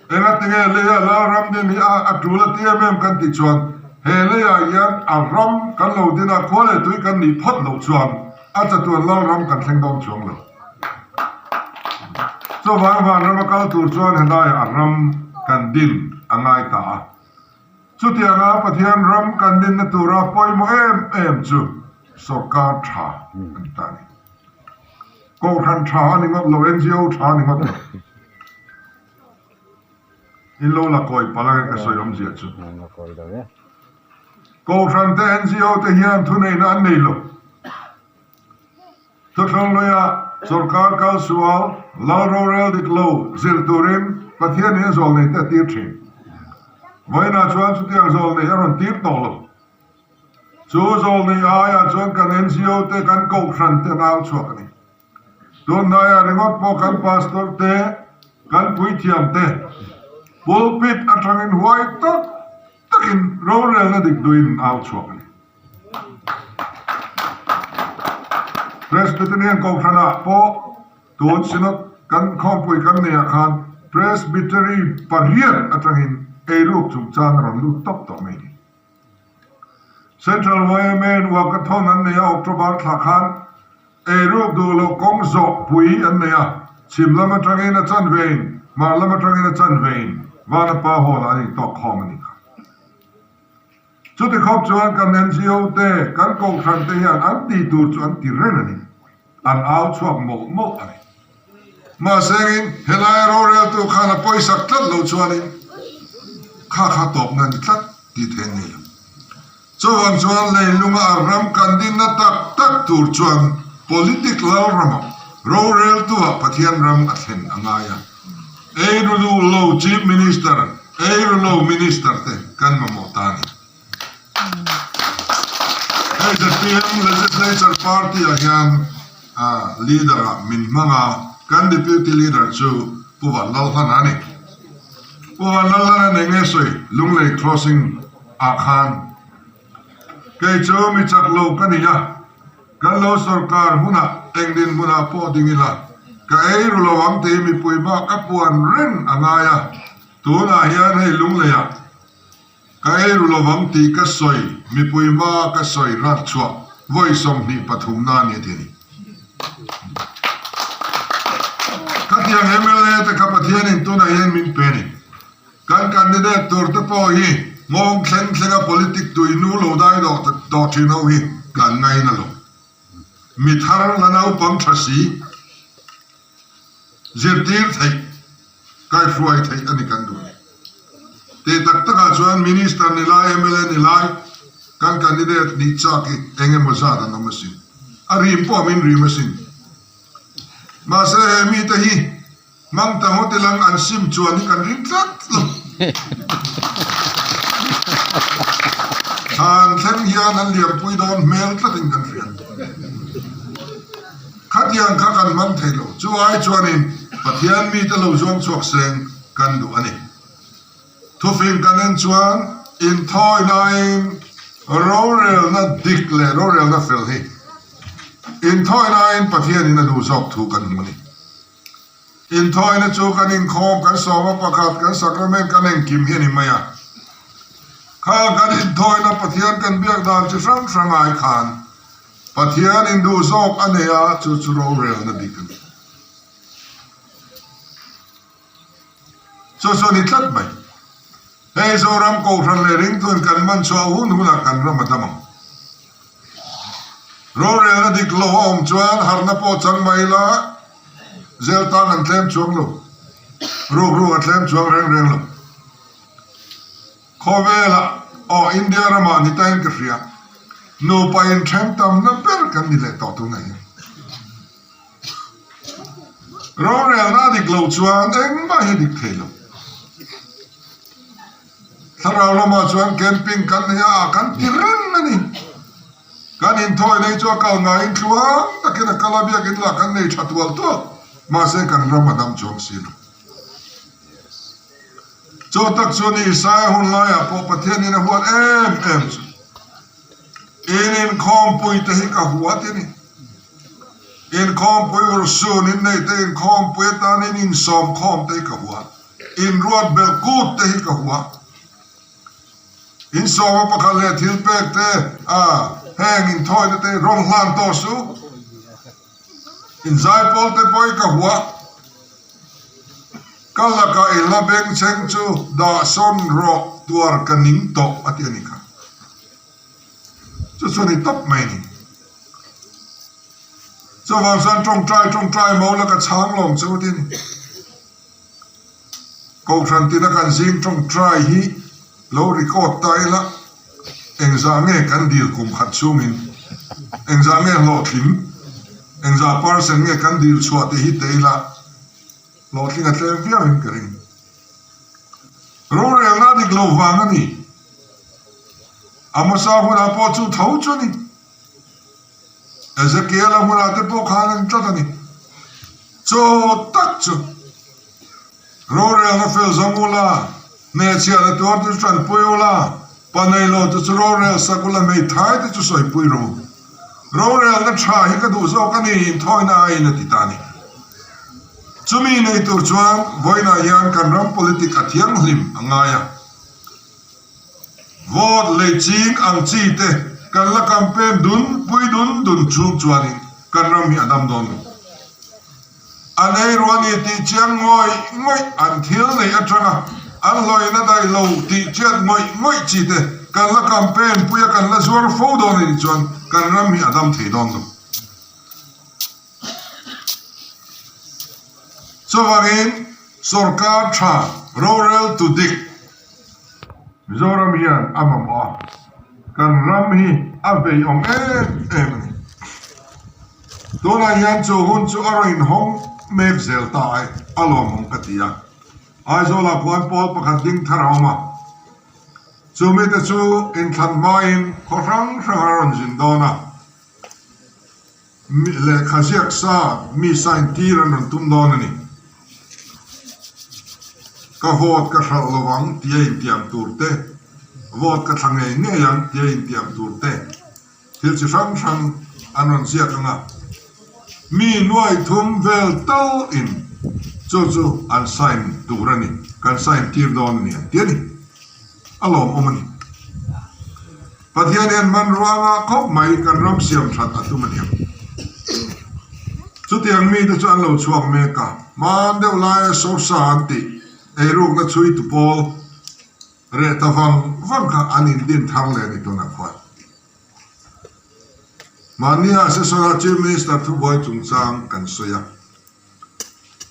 Speaker 1: Engatinge leia lal ram din hi a a tul a ti em em kan tih chuan he leiah hian a ram kan lo din a, khua leh tui kan nih phawt loh chuan a chatuan lal ram kan thleng dawn chuang lo. Chuvang vanram a kal tur chuan helaiah a ram kan din a ngai ta a. Chutianga Pathian ram kan dinna tura pawimawh em em chu sorkar tha a ni ta a ni. Kohhran tha a ni ngawt lo, NGO tha a ni ngawt lo. In lo la kawi palh ang e ka sawi awmzia chu. Kohhran te NGO te hian thuneihna an nei lo. Thuthlung luia sorkar kal sual lal rorel dik lo zir turin Pathian in zawlnei te a tir thin. Vawiinah chuan chutiang zawlnei a rawn tir tawh lo. Chu zawlnei aiah chuan kan NGO te kan kohhran te an au chhuak a ni. Tunhnaiah ringawt pawh kan pastor te, kan puithiam te pulpit atangin huai tak takin rorelna dik duhin an au chhuak a ni. Presbyterian Kohhranah pawh tun Synod kan khawmpui kan neihah khan Presbytery pariat atangin eiruk chungchang a rawn lut tawp tawh mai a ni. Central YMA-in Walkathon an nei a, October thla khan eiruk duh loh kawng zawh pui an nei a, chhim lam atangin a chanvein, hmar lam atangin a chanvein Vanapa Hall-ah an intawk khawm a ni kha. Chuti khawp chuan kan NGO te, kan kohhran te hian an tih tur chu an ti reng a ni. An au chhuak mawlh mawlh a ni. Mahsengin helaia roreltu khan a pawisak tlat lo chuanin kha kha tawpna a ni tlat tih theih a ni lo. Chuvang chuan leilunga a ram kan dinna tak tak tur chuan politic lal ramah roreltuah Pathian ram a thlen a ngai a. Eiru duh lo Chief Minister, eiru lo Minister te kan mamawh ta a ni. Hei ZPM Legislature Party ah hian Leader ah min hmang a, kan Deputy Leader chu Pu Vanlalhlana a ni. Pu Vanlalhlana nen nge sawi Lunglei Crossing ah khan kei chu mi chak lo ka ni a, Kan lo sorkar hunah eng dinhmunah pawh ding ila, ka ei ru lo ang tih mipui bak ka puan reng a ngai a, tunah hian hei Lungleiah ka ei ru lo ang tih ka sawi mipui hma ka sawi rat chhuah vawi 23 na a ni a ti a ni. Khatiang mla te kha Pathianin tunah hian min pe a ni. Kan candidate tur te pawh hi nghawng thleng thlenga politic tui nu lo dai dawh tawh thin ho hi kan ngaina lo. Mi thar la naupang tha si, zirtir theih, kaihruai theih a ni kan duh ni. Tih tak takah chuan Minister ni lai, mla ni lai kan candidate nih chak hi eng emaw zat an awm asin. A rim pawh min rim asin. Mahse he mite hi Hmang ta ngawt ilang an sim chuan hi kan ring tlat lo. Thlan thleng hian an liampui dawn hmel tlatin kan hria. Khatiang kha kan hmang thei lo. Chu ai chuanin Pathian mite lo zuang chhuak seng kan duh a ni. Thufing kan en chuan inthawi laiin rorelna dik leh rorelna fel hi inthawi laiin Pathianin a duh zawk thu kan hmu a ni. Inthawina chu kan inkhawm, kan sawma pakhat, kan sacrament kan engkim hi a ni mai a. Kha kan inthawina Pathian kan biak dan chi hrang hrang ai khan Pathian induh zawk a nei a, chu chu rorelna dik a ni. Chu chu a ni tlat mai. Hei Zoram Kohhran leh Ringtuin kan man chhuah hun hunah kan ram a dam ang. Rorelna dik lo a awm chuan harhna pawh chang mai ila zel tan an tlem chuang lo, rukruk a tlem chuang reng reng lo. Khawvelah aw India ramah ni tain ka hria, nupa inthen tamna ber kan ni leh tawh tunah hian. Rorelna a dik loh chuan engmah hi a dik thei lo. Thlarau lamah chuan camping kan nei a, kan ti reng a ni. Kan inthawi nei chu a kal ngaiin tluang takin a kal a, biakin lah kan nei tha tual tual, mahse kan ram a dam chuang si lo. Chaw tak chu ni Isaia hun laiah pawh Pathianin a huat em em chu. In inkhawmpui te hi ka huat i ni. Inkhawmpui urhsun in nei te inkhawmpui atan in insawmkhawm te hi ka hua. In ruat belh kut te hi ka hua. Insawma pakhat leh thil pek te a heng inthawina te rawn hlan tawh suh. Inzaipawl te pawh hi ka hua. Ka lakah i hla bengchheng chu dah sawn rawh tuar ka ning tawh a ti a ni kha. Chu chu a ni tawp mai a ni. Chuvang chuan tawngtai tawngtai mo la ka chhang lawm che u ti a ni. Kohhran tina kan zing tawngtai hi lo record ta ila engzah nge kan dil kum khat chhungin engzah nge hlawhtling engzah percent nge kan dil chhuah tih hi te ila hlawhtling a tlem viau in ka ring. Rorelna dik lo vang a ni. A hmasa hunah pawh chu tho chu a ni. Ezekiel-a hmunah te pawh khan an tlat a ni. Chaw tak chu rorelna fel zawng ula, hmeichhiahna tuar te chu tanpui ula, pa nei lo te chu rorel sak ula, hmeithai te chu sawipui rawh u. Rorelna tha hi ka duh zawk a ni, inthawina aiin a ti ta a ni. Chumi nei tur chuan vawiinah hian kan ram politic a thianghlim a ngai a. Vote lei ching ang chi te kan la campaign dun pui dun dun chhung chuanin kan ram hi a dam dawn lo. An ei ruah ni tih chiang ngawih ngawih an thil neih atanga an hlawina daih lo tih chiat ngawih ngawih chi te kan la campaign pui a kan la zuar fo dawn a nih chuan kan ram hi a dam thei dawn lo. Chuvangin sorkar tha rorel tu dik Mizoram hian a mamawh a, kan ram hi a vei awm em em a ni. Tunah hian chu hun chu a rawn inhawng mek zel ta ai a lawmawm ka ti a. Aizawlah khuan pawl pakhat ding thar a awm a, chu mite chu inthlan hmain khaw hrang hrang a rawn zin dawn a. Lehkha ziak sa mi sign tir an rawn tum dawn a ni. Ka vote ka hralh lo ang tia intiam tur te, vote ka thla ngei ngei ang tia intiam tur te, thil chi hrang hrang an rawn ziak ang a. Mi nuai thum vel tal in chu chu an sign tur a ni, kan sign tir dawn a ni an ti a ni. A lawmawm a ni. Pathian hian hmanrua ngah khawp mai kan ram siam that a tum a niang. Chutiang mite chu an lo chhuak mek a, hman deuh laia Sosa an tih eirukna chhui tu pawl reh ta vang vang kha an indin thar leh a ni tunah khuan. Mahnia Session-a Chief Minister thubuai chungchang kan sawi a.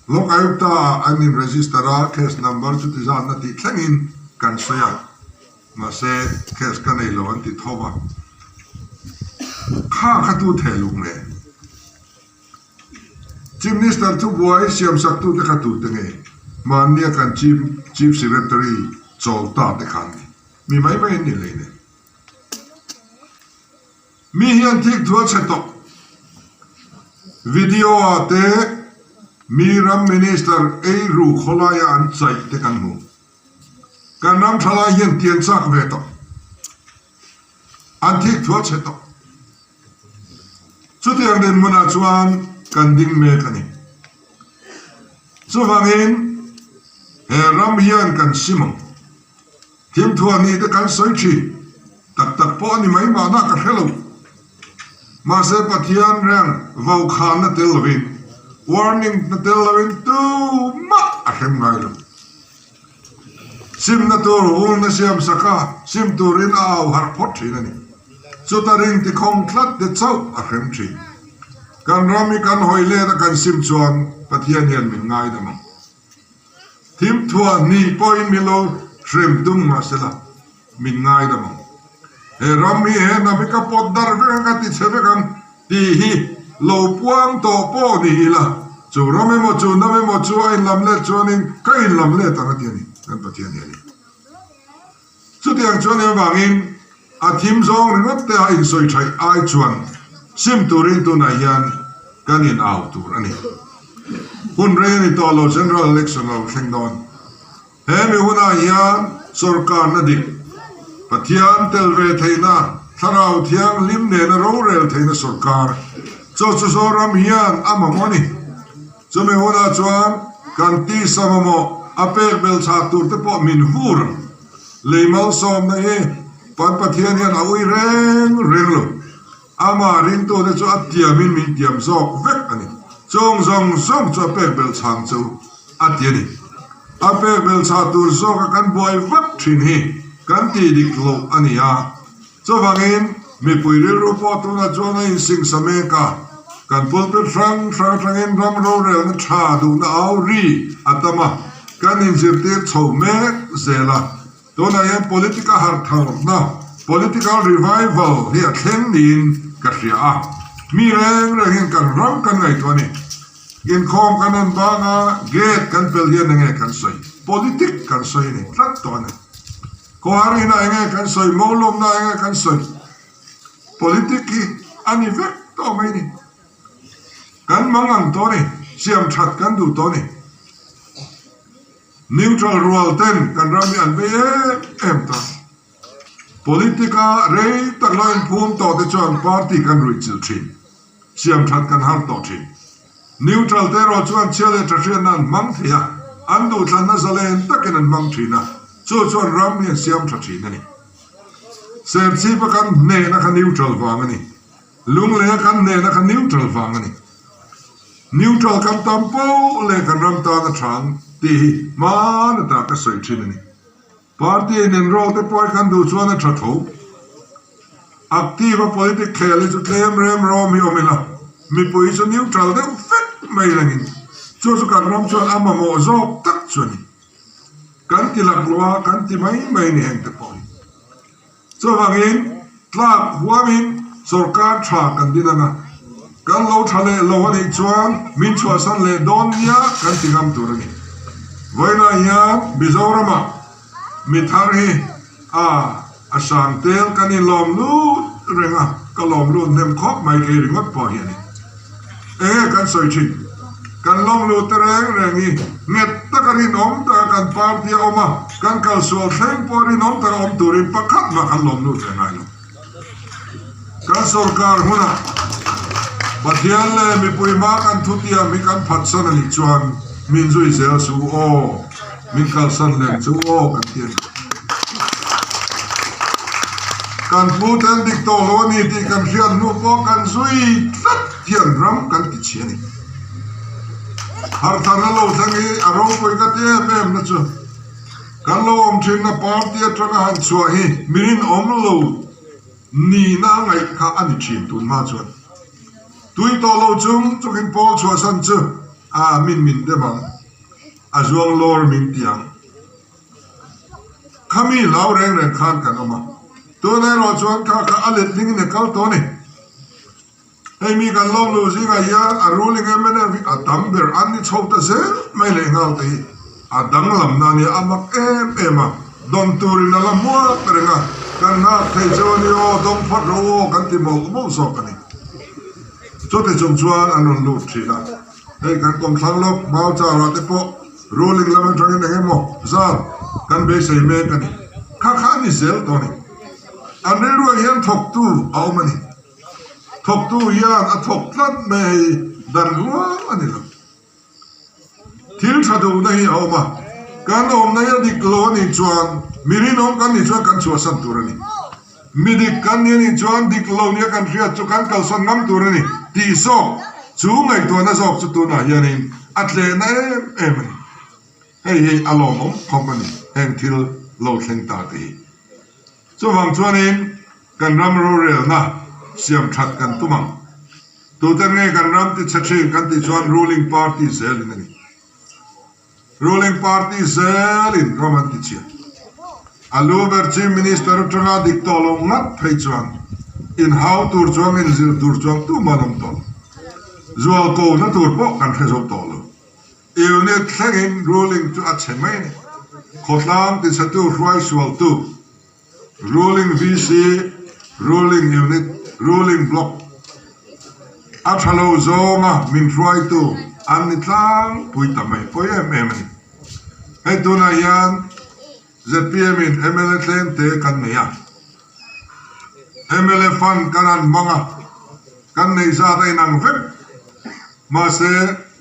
Speaker 1: Lok Ayukta-ah an in register a, case number chuti zatna tih thlengin kan sawi a, mahse case ka nei lo an ti tho va. Kha kha tu theh luk nge? Chief Minister thubuai siamsaktute kha tute nge? Mahnia kan Chief Chief Secretary chawl ta te kha an ni. Mi mai mai an ni hleinem. Mi hian thik thu a chhe tawh. Video ah te mi ram minister ei ru khawlaia an chaih te kan hmu. Kan ram thalai hian tian chak ve tawh. An thik thu a chhe tawh. Chutiang dinhmunah chuan kan ding mek a ni. Chuvangin he ram hian kan sim ang. Thimthuah ni te kan sawi thin. Tak tak pawh a ni mai mahna ka hre lo. Mahse Pathian reng vaukhana tel lovin, warning na tel lovin tumah a hrem ngai lo. Simna tur hulna siam sak a, sim turin a au harh phawt thin a ni. Chuta ring tikhawng tlat te chauh a hrem thin. Kan ram hi kan hawi let a kan sim chuan Pathian hian min ngaidam ang. Thim thuah hnih pawhin min lo hrem tum mahsela min ngaidam ang. He ram hi he hnam hi ka pawt darh vek ang, ka ti chhe vek ang tih hi lo puang tawh pawh ni ila, chu ram emaw chu hnam emaw chu a inlam let chuanin ka inlam let ang a ti a ni, kan Pathian hian. Chutiang chuan engvangin a thim zawng ringawt te a insawi thaih ai chuan sim turin tunah hian kan in au tur a ni. Hun rei a ni tawh lo General Election a lo thleng dawn. He mi hunah hian sawrkarna dik, Pathian tel ve theihna, Thlarau Thianghlim nena rorel theihna sawrkar chaw chu Zoram hian a mamawh a ni. Chumi hunah chuan kan tisa mamawh a pek bel chhak tur te pawh min vur ang. Lei malsawmna hi Pan Pathian hian a ui reng reng lo. Amah ringtute chu a tiamin min tiam zawk vek a ni. Chung zawng zawng chu a pek bel chhang chu a ti a ni. A pek bel chhah tur zawka kan buai vak thin hi kan tih dik loh a ni a. Chuvangin, mipui rilru pawh tunah chuan a insingsa mek a, kan pulpit hrang hrang atangin ram rorelna tha duhna au ri a tam a, kan inzirtir chho mek zel a. Tunah hian politic a harh tharna, political revival, hi a thleng niin ka hria a, mi reng rengin kan ram kan ngaihtuah a ni. Inkhawm kan rawn bang a, gate kan pel hian enge kan sawi? Politic kan sawi a ni tlat tawh a ni. Khawhar ina enge kan sawi, Mawlawmna enge kan sawi, politic hi a ni vek tawh mai ni. Kan mang ang tawh a ni, siam that kan duh tawh a ni. Neutral rual ten kan ram hi an vei em em ta. Politic a rei tak lo inphum tawh te chuan party kan ruihchilh thin. Siam that kan har tawh thin. Neutral te erawh chuan chhia leh tha hriatna an hmang thei a, an duhthlanna zalen takin an hmang thin a, chu chuan ram hi an siam tha thin a ni. Serchhipa kan hnehna kha neutral vang a ni. Lungleia kan hnehna kha neutral vang a ni. Neutral kan tam poh leh kan ram tan a tha ang tih hi hmaan ata ka sawi thin a ni. Party in enroll te pawh hi kan duh chuan a tha tho. Active a politic khel hi chu tlem rem rawm hi awm ila, mipui chu neutral deuh vek mai rengin chu chu kan ram chuan a mamawh zawk tak chu a ni. Kan ti laklawh a, kan ti mai mai ni heng te pawh hi. Chuvangin, tlak huamin sorkar tha kan din ang a, kan lo tha leh lo a nih chuan min chhuahsan leh dawn nia kan ti ngam tur a ni. Vawiinah hian Mizoramah mi thar hi a a sang tel kan inlawm lut reng a, ka lawm lut hnem khawp mai kei ringawt pawh hi a ni. Enge kan sawi thin? Kan lawm lut te reng reng hi nghet taka rinawm taka kan party a awm a, kan kalsual thleng pawh rinawm taka awm turin pakhat mah kan lawm lut ve ngai lo. Kan sorkar hunah Pathian leh mipui hma kan thutiam hi kan phatsan a nih chuan min zui zel su aw, min kalsan lem chu aw kan ti a ni. Kan pu ten dik tawh lo a ni tih kan hriat hnu pawh kan zui tlat hian ram kan ti chhi a ni. Hartharna lo thleng hi a ropui ka ti em em na chu kan lo awm thinna party atanga han chhuah hi mi rinawm lo nihna a ngaih kha a ni thin tun hma chuan. Tui tawh lo chung chungin pawl chhuahsan chu a min min dem ang, a zuang lawr min ti ang. Khami hlau reng reng khan kan awm a, tunah erawh chuan kha kha a letlingin a kal tawh a ni. Hei mi kan lawm luh zingah hian a ruling mnf hi a tam ber an ni chho ta zel mai leh nghal te hi a danglamna a nia, a mak em em a, dawn turin a la hmuak reng a, kan nghak thei chu a ni aw, dawng phawt rawh aw kan ti mawlh mawlh zawk a ni. Chuti chung chuan an rawn lut thin a, hei kan kawmthlang lawk mau charah te pawh ruling lam atangin eng emaw zat kan beisei mek a ni. Kha kha a ni zel tawh a ni. An rilruah hian thawktu a awm a ni. Thawktu hian a thawk tlat mai hei dan rual a ni lo. Thil tha duhna hi a awm a, kan awmna hi a dik lo a nih chuan mi rinawm kan nih chuan kan chhuahsan tur a ni. Mi dik kan ni a nih chuan dik lo nia kan hriat chu kan kalsan ngam tur a ni tih zawk chu ngaihtuahna zawk chu tunah hianin a tlehna em em a ni. Hei hi a lawmawm khawp a ni heng thil lo thleng ta te hi. Chuvang chuanin. Kan ram rorelna siam that kan tum ang. Tuten nge kan ram ti chhe thin kan tih chuan ruling party zelin a ni. Ruling party zelin ram an ti chhia. A lu ber Chief Minister atanga dik tawh lo ngat phei chuan inhau tur chuang inzir tur chuang tumah an awm tawh lo. Zual ko na tur pawh kan hre zo tawh lo. Unit thlengin ruling chu a chhe mai a ni. Khawtlang tichhetu hruaisualtu Ruling VC, Ruling Unit, Ruling Block a tha lo zawnga min hruaitu an ni tlangpui ta mai pawi em em a ni. Hei tunah hian zpm in mla tlem te kan nei a, mla fund kan han hmang a, kan neih zat a inang vek. Mahse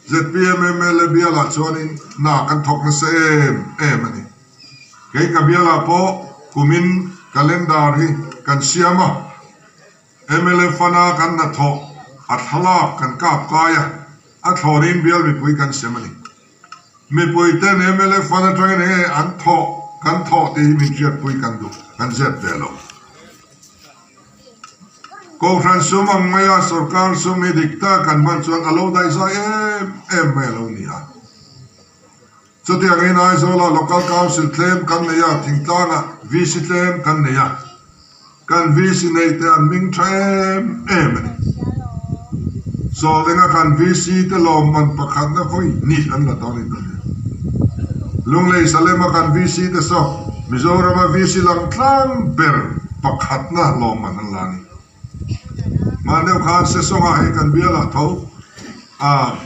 Speaker 1: zpm mla bialah chuanin hna kan thawk nasa em em a ni. Kei ka bialah pawh kumin calendar hi kan siam a, mla fana kan hnathawh a thlalak kan kap kai a, a thlawnin bial mipui kan sem a ni. Mipui ten mla fan atangin enge an thawh kan thawh tih hi min hriatpui kan duh, kan zep ve lo. Kohhran sum ang maia sorkar sum hi dik tak kan hman chuan a lo daihzai em em mai a lo ni a. Chutiangin Aizawla Local Council tlem kan nei a, thingtlangah VC tlem kan nei a, kan VC nei te an hming tha em em a ni. Sawlenga kan VC te lawmman pakhatna vawi hnih an la dawn in ka hria. Lunglei Salema kan VC te saw Mizorama VC langtlang ber pakhatna lawmman an la a ni. Hman deuh khan Sesawngah hei kan bialah tho a.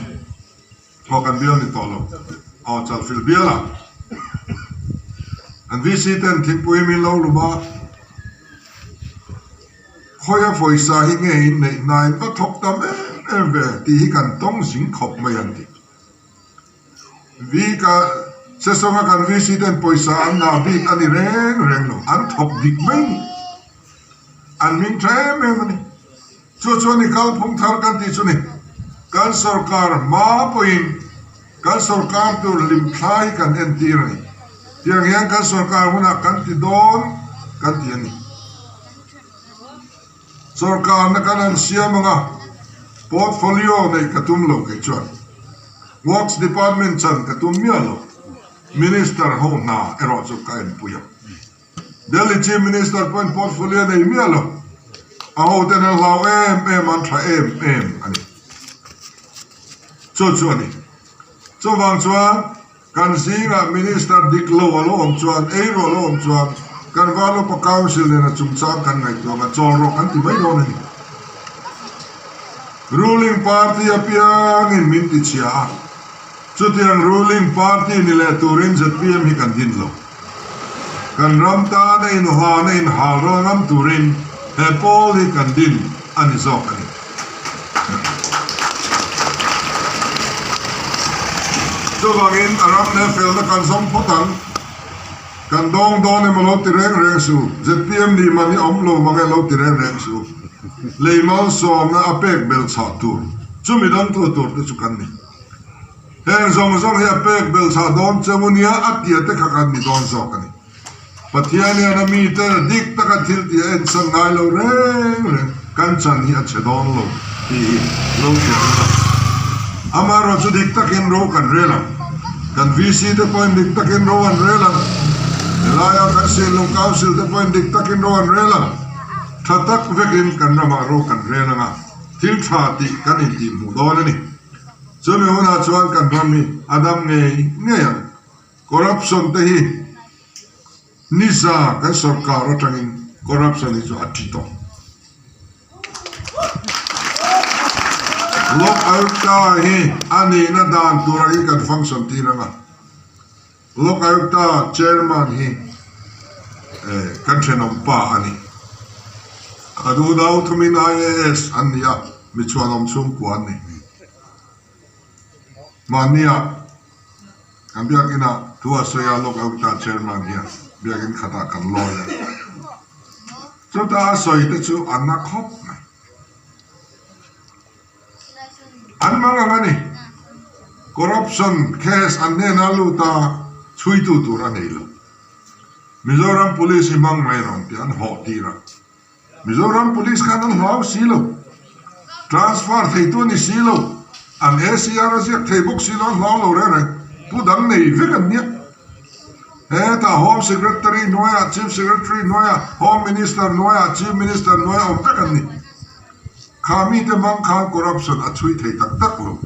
Speaker 1: Aw kan bial ni tawh lo. Aw Chalfilh bial ah an VC ten thingpui min lo lum a, khawi a pawisa hi nge in neih hna in va thawk tam em em ve tih hi kan tawng zing khawp mai an ti. V ka Sesawng a kan VC ten pawisa an ngah bik a ni reng reng lo, an thawk dik mai ni. An hming tha em em a ni. Chu chuan i kalphung thar kan tih chu ni. Kan sorkar hma pawhin kan sorkar tur hlimthlai kan entir a ni. Tiang hian kan sorkar hunah kan ti dawn kan ti a ni. Sorkarna kan han siam anga portfolio neih ka tum lo kei chuan Works Department chan ka tum miah lo. Minister ho hna erawh chu ka enpui ang. Delhi Chief Minister pawhin portfolio nei miah lo, a hoten an hlau em em, an tha em em a ni. Chu chu a ni. Chuvang chuan kan zingah Minister dik lo a lo awm chuan, ei rawh a lo awm chuan kan Valupa Council nena chungchang kan ngaihtuah ang a, chawl rawh kan ti mai dawn a ni. Ruling Party apiangin min tichhia a, chutiang Ruling Party ni leh turin zpm hi kan din lo. Kan ram tana inhlana inhal ral ngam turin he pawl hi kan din a ni zawk a ni. Chuvangin a ram leh felna kan zawm phawt ang. Kan dawng dawn emaw lo ti reng reng su. Zpm nih man hi awm lo mang e lo ti reng reng su. Lei malsawmna a pek bel chhah tur chumi dangtu tur te chu kan ni. Heng zawng zawng hi a pek belh chhah dawn che u nia a tia te kha kan ni dawn zawk a ni. Pathian hian a mite dik taka thil tih a ensan ngai lo reng reng kan chan hi a chhe dawn lo tih hi lo hriat a ni. Amaherawhchu chu dik takin ro kan rel ang. Kan VC te pawhin dik takin ro an rel ang. Helaia kan Sinlung Council te pawhin dik takin ro an rel ang. Tha tak vekin kan ramah ro kan rel ang a, thil tha tih kan intihhmuh dawn a ni. Chumi hunah chuan kan ram hi a dam ngei ngei ang. Corruption te hi nisa kan sorkar atangin corruption hi chu a thi tawh. Lok Ayukta hi a nihna dan tur angin kan function tir ang a. Lok Ayukta chairman hi kan thenawm pa a ni. A duhdo thumin IAS an ni a, mi chhuanawm chhungkua an ni. Mahnia kan biakinah thu a sawi a, Lok Ayukta chairman hian biakin khatah kan lawi a. Chuta a sawi te chu a na khawp mai. An mang ang a ni. Corruption case an hnena lut a, chhuitu tur a nei lo. Mizoram Police hi hmang mai rawng tih an hawh tir a. Mizoram Police khan an hlau si lo. Transfer theitu a ni si lo. An ACR a ziak thei bawk si lo, an hlau lo reng reng. Pu dang nei vek an nia. Hetah Home Secretary hnuaiah, Chief Secretary hnuaiah, Home Minister hnuaiah, Chief Minister hnuaiah awm vek an ni. Kha mite hmang khan corruption a chhui thei tak tak lo.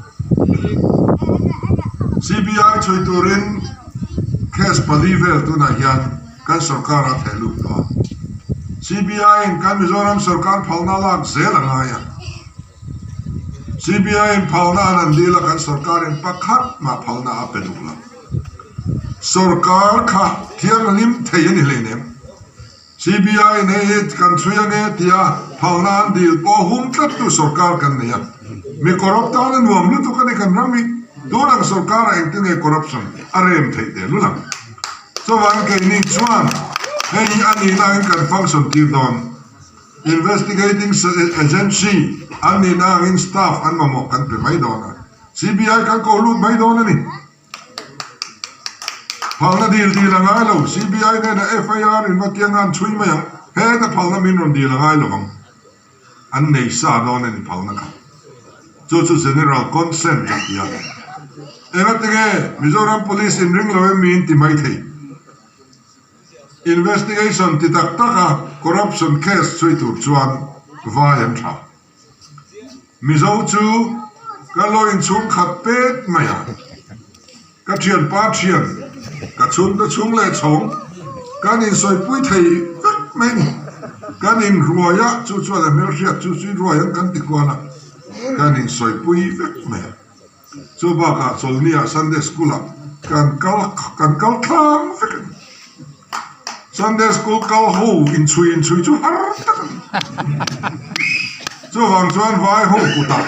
Speaker 1: CBI chhui turin case pali vel tunah hian kan sorkar a theh lut tawh a. CBI in kan Mizoram sorkar phalna lak zel a ngai a. CBI in phalna an han dil a kan sorkar in pakhat mah phalna a pe duh lo. Sorkar kha thianghlim thei a ni hleinem. CBI in hei hi kan chhui ange tia phalna an dil pawh hum tlat tu sorkar kan nei a. Mi corrupt tan a nuam lutuk a ni kan ram hi. Tun ang sorkar ah engtin nge corruption a rem theih teh lul ang. Chuvang keini chuan hei hi a nihna angin kan function tir dawn. Investigating agency an nihna angin staff an mamawh kan pe mai dawn a. CBI kan ko lut mai dawn a ni. Phalna dil dil a ngai lo, CBI hnenah FIR in va tiang an chhui mai ang, heta phalna min rawn dil a ngai lo vang. An nei sa dawn a ni phalna kha. Chu chu General Consent a ti a. Engatinge Mizoram Police in ring lo em mi in ti mai thei? Investigation ti tak tak a corruption case chhui tur chuan vai an tha. Mizo chu ka lo inchhung khat pet mai a, ka thianpa thian, ka chhungte chhung leh chhawng kan insawipui thei vek mai ni. Kan inruai a, chu chuan a hmelhriat chu chu ruai ang kan ti kual a, kan insawipui vek mai a. Chu bakah Chawlhniah Sunday School ah kan kal kan kal tlang vek a ni. Sunday School kal ho inchhui inchhui chu har tak a ni. Chuvang chuan vai ho kutah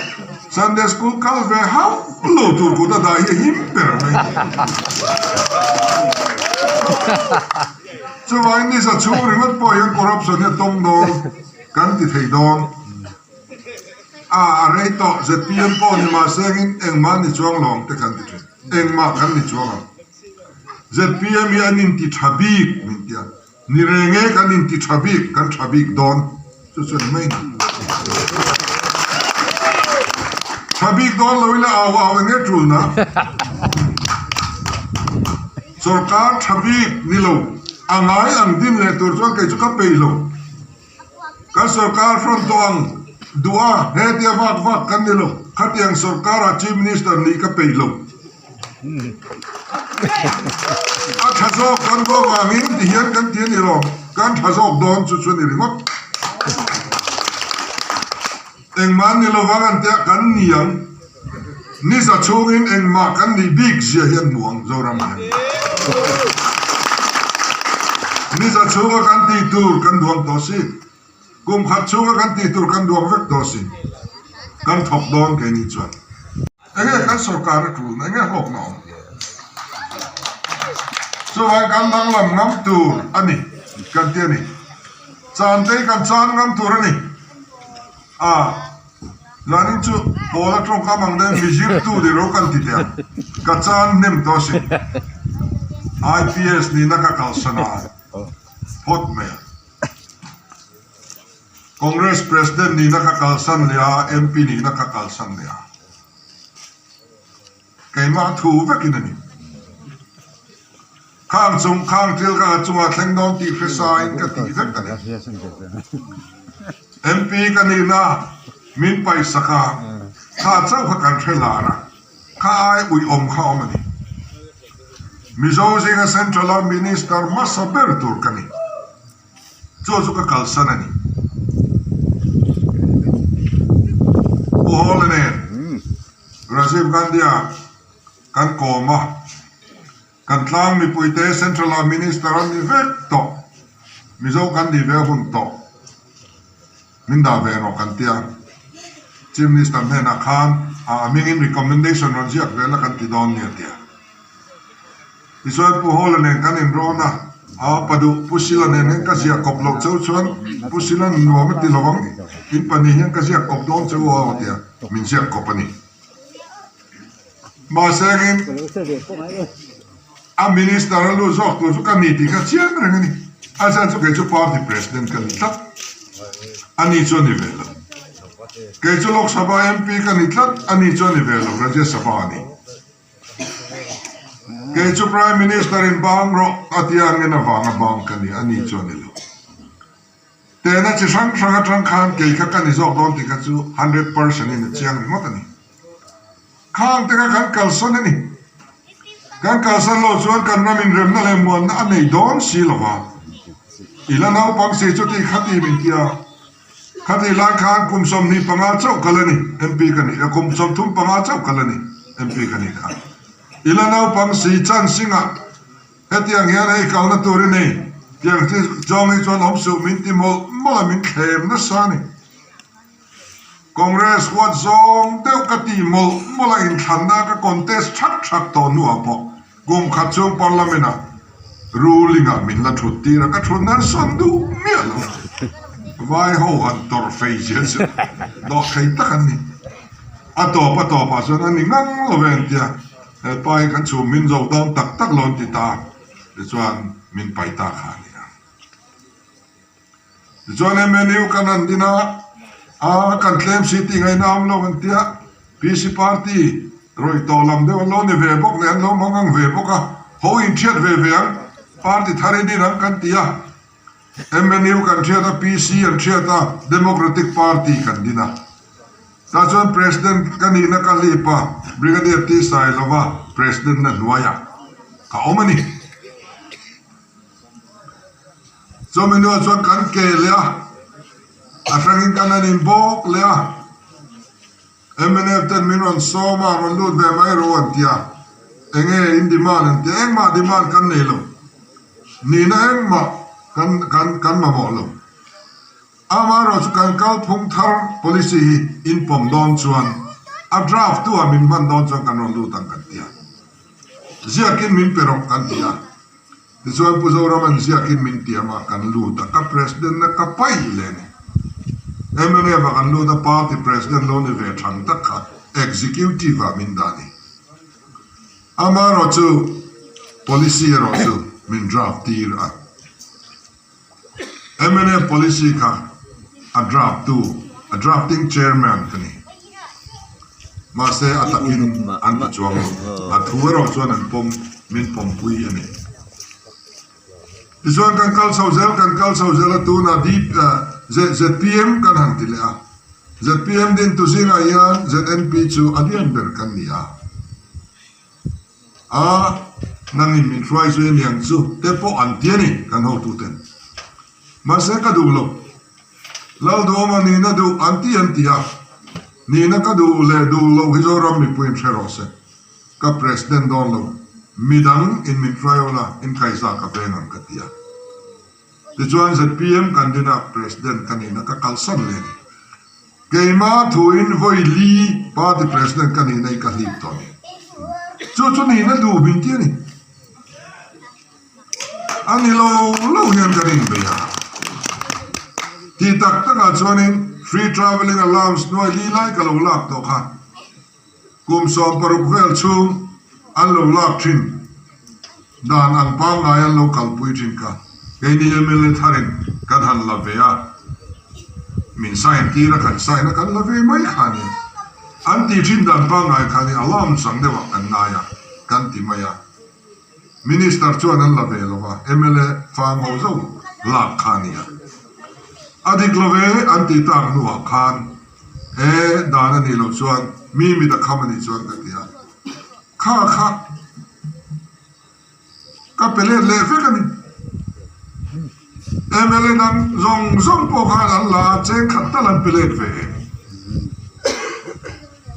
Speaker 1: Sunday School kal ve hauh lo tur kut a dah hi a him ber mai. Chuvangin nisa chhung ringawt pawh hian corruption hi a tawng dawn kan ti thei dawn. A a rei tawh zpm pawh ni mahse engin engmah ni chuang lo ang te kan ti thin. Engmah kan ni chuang ang. Zpm hi an inti tha bik min ti a, ni reng e kan inti tha bik, kan tha bik dawn chu chu ni mai ni. Tha bik dawn lo ila au au enge tulna. Sorkar tha bik ni lo, a ngai ang din leh tur chuan kei chu ka peih lo. Kan sorkar hrawn tawh ang duh a, hetia vak vak kan ni lo. Khatiang sorkarah Chief Minister nih ka peih lo. A tha zawk kan duh avangin ti hian kan ti a ni lo, kan tha zawk dawn chu chu a ni ringawt. Engmah an ni lovang an tia kan ni ang. Ni za chhungin engmah kan nih bik zia hi an hmu ang Zoram hian. Ni za chhunga kan tih tur kan duang tawh si. Kum khat chhunga kan tih tur kan duang vek tawh si. Kan thawk dawn keini chuan. Enge kan sorkar a tul na enge hlawkna awm? Chuvang kan danglam ngam tur a ni kan ti a ni. Chante kan chan ngam tur a ni. A, zanin chu pawl a tawngkam ang deuh mi zirtu ni ro kan ti teh ang. Ka chan hnem tawh a sin. IPS nihna ka kalsan a phawt mai a. Congress President nihna ka kalsan leh a, MP nihna ka kalsan leh a. Keimah thu vekin a ni. Khang chung khang thil kha ka chungah thleng dawn tih hre sain ka tih vek a ni. MP ka nihna min paihsak a, kha chauh kha kan hre lar a, kha ai uiawm kha awm a ni. Mizo zinga Central a Minister hmasa ber tur ka ni. Chu chu ka kalsan a ni. Pu Hawla nen Rajiv Gandhi-a kan kawm a. Kan tlang mipuite Central ah Minister an ni vek tawh. Mizo kan nih ve hun tawh. Min dah ve rawh kan tia. Chief Minister hnenah khan a hmingin recommendation rawn ziak ve la kan ti dawn nia tia. Tichuan Pu Hawla nen kan inrawn a, a pa duh Pu Sila nen hian ka ziah kawp loh cheu chuan Pu Sila nuam a ti lo ang, in pahnih hian ka ziak kawp dawn cheu aw tia min ziak kawp a ni. Mahse engin a minister a lut zawk tur chu ka ni tih kha chiang reng a ni. A chhan chu kei chu party president ka ni tlat. Ani chu a ni ve lo. Kei chu Lok Sabha MP ka ni tlat, ani chu a ni ve lo, Rajya Sabha a ni. Kei chu Prime Minister in bang rawh a tia angin avanga bang ka ni, ani chu a ni lo. Tehna chi hrang hrang atang khan kei kha ka ni zawk dawn tih kha chu 100% in a chiang ringawt a ni. Khang te kha kan kalsawn a ni. Kan kalsan loh chuan kan ram inremna leh muanna a nei dawn si lo va. I la naupang si chu tih kha ti min ti a. Khatih lai khan kum 25 chauh kal a ni, MP ka nih a, kum 35 chauh kal a ni, MP ka nih kha. I la naupang si chan singah hetiang hian hei kalna tur i nei, tiang chi zawng hi chuan awm suh min ti mawlh mawlh a, min thlem nasa a ni. Congress huat zawng deuh ka ti mawlh mawlh a inthlanna ka contest thak thak tawh hnuah pawh kum khat chhung Parliament ah ruling ah min la thut tir a, ka thut nan sawn duh miah lo. Vai ho han tawrh fei zia chu dawh thei tak an ni. A tawp a tawp ah chuan a ni ngang lo ve an tia, he pa hi kan chhum min zo dawn tak tak lo an ti ta, tichuan min pai ta kha a ni a. Tichuan MNU kan han din a, a kan tlem si tih ngaihna awm lo an tia, PC party rawih tawh lam deuh an lo ni ve bawk leh an lo mang ang ve bawk a, ho inthiat ve ve ang, party thar i din ang kan ti a, MNU kan thiat a, PC an thiat a, Democratic Party kan din a. Tah chuan President ka nihna ka hlip a, Brigadier T Sailova President na hnuaiah ka awm a ni. Chumi hnuah chuan kan ke leh a, a hrangin kan han inbawk leh a, mnf ten min rawn sawm a, rawn lut ve mai rawh an ti a, enge in demand an ti a, engmah demand kan nei lo, nihna engmah kan kan kan mamawh lo. Amaherawhchu kan kalphung thar policy hi inpawm dawn chuan a draft tu ah min hman dawn chuan kan rawn lut ang kan ti a, ziakin min pe rawh kan ti a. Tichuan Pu Zoraman ziakin min tiam a, kan lut a, ka President na ka paih leh a ni. Mnf ah kan lut a, Party President lo ni ve thang tak kha Executive ah min dah a ni. Amaherawh chu Policy erawh chu min draft tir a. Mnf Policy kha a draft tu, a drafting chairman ka ni. Mahse a takin an ti chuang lo. A thu erawh chuan an pawm, min pawmpui a ni. Tichuan kan kal chho zel, kan kal chho zel a, tunah ZPM kan han ti leh a. ZPM dintu zingah hian ZNP chu a lian ber kan ni a. A, nangin min hruai zui aniang chu te pawh an ti a ni kan hotuten. Mahse ka duh lo. Lalduhawma nihna duh an ti an ti a, nihna ka duh leh duh loh hi Zoram mipuiin hre rawh se. Ka President dawn lo, midang in min hruai awn a, in kaihza ka veng ang ka ti a. Tichuan zpm kan din a, President ka nihna ka kalsan leh a ni. Keimah thuin vawi li party president ka nihna hi ka hlip tawh a ni. Chu chu nihna duh min ti a ni. A ni lo lo hian kan inbei a. Tih tak takah chuanin free travelling allowance hnuai li lai ka lo lak tawh kha. Kum 16 vel chhung an lo lak thin dan ang pangngai an lo kalpui thin kha keini mla tharin kan han la ve a, min sign tir a kan sign a kan la ve mai kha a ni. An tih thin dan pangngai kha a ni, allowance ang deuhah kan ngai a, kan ti mai a. Minister chuan an la ve lo va, mla fang ho zo lak kha a ni a. A dik lo ve an tih tak hnuah khan He dan a nih loh chuan mi mit a kham a nih chuan ka ti a, kha kha ka pe let leh vek a ni. Mla dang zawng zawng pawh khan an la a, cheng khat tal an pe let ve em?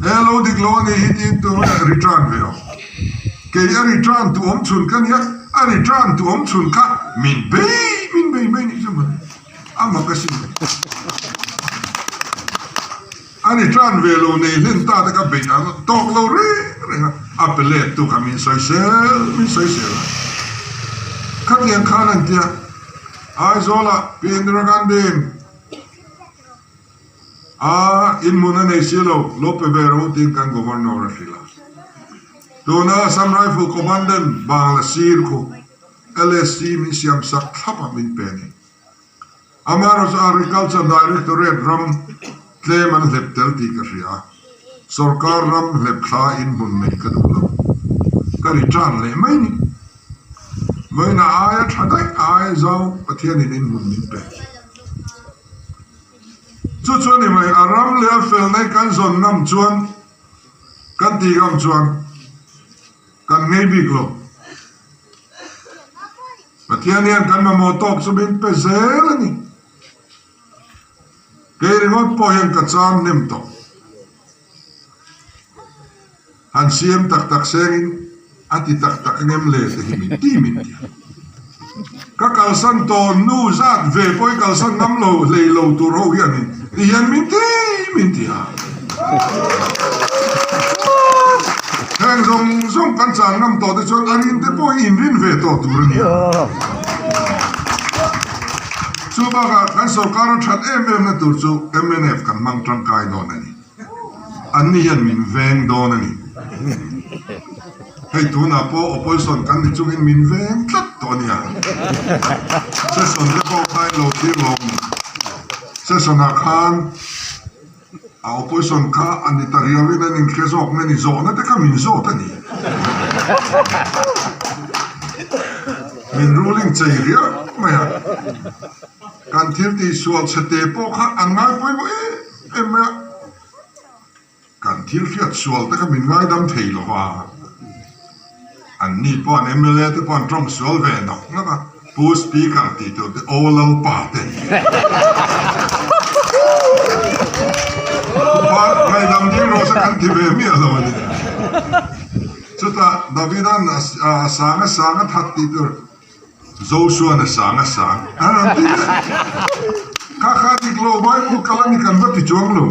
Speaker 1: He lo dik lo a nih hi tiin tur nge return ve awm? Kei a return tu awm chhun ka nia, a return tu awm chhun kha min bei min bei mai nih chu mawle. A mak a sin. A ni tan ve lo nei hlen ta te ka beih ang tawk lo reng reng a, a pe let tu kha min sawi sel min sawi sel a. Khatiang khan an tia Aizawlah Pi Indira Gandhi in a inhmun a nei si lo, lo pe ve rawh u tiin kan Governor a hrilh a. Tuna Assam Rifle Commandant Bangla sir khu LSC min siam sak thlap a min pe a ni. Amaherawhchu Agriculture Directorate ram tlem an hlep tel tih ka hria a, sorkar ram hlep thla in hmun neih ka duh lo. Ka return leh mai ni. Vawiinah aia tha daih aia zau Pathianin in hmun min pe. Chu chu a ni mai, a ram leh a fel nei kan zawn ngam chuan, kan tih ngam chuan kan ngei bik lo. Pathian hian kan mamawh tawk chu min pe zel a ni. Kei ringawt pawh hian ka chang hnem tawh. Han siam tak tak sengin a ti tak tak ngem le te hi min ti min ti a. Ka kalsan tawh nu zat ve pawh i kalsan ngam lo hlei lo tur ho hianin ti hian min ti min ti a. Heng zawng zawng kan chan ngam tawh te chuan a rin te pawh hi inrin ve tawh tur a ni a. Chu bakah kan sorkar a that em em na tur chu mnf kan hmang tangkai dawn a ni. An ni hian min veng dawn a ni. Hei tunah pawh opposition kan ni chungin min veng tlat tawh a nia. Session te pawh kha in lo thlir lo a ni. Session ah khan a opposition kha a ni ta riau in an inhre zawk nge ni zawhna te kha min zawt a ni. Min ruling chei riau mai a. Kan thil tihsual chhe te pawh kha an ngai pawimawh em. Emaw kan thil hriat sual te kha min ngaidam thei lo va, an ni pawh an mla te pawh an tawng sual ve nawk nawk a, Pu Speaker tih tur te Aw Lalpa te ngaidam ding rawh se kan ti ve miah lo a ni. Chutah Davida'n a sang a sang a that tih tur. Zosuan a sang a sang a rawn ti leh. Kha kha dik lo Bible kal a ni kan va ti chuang lo.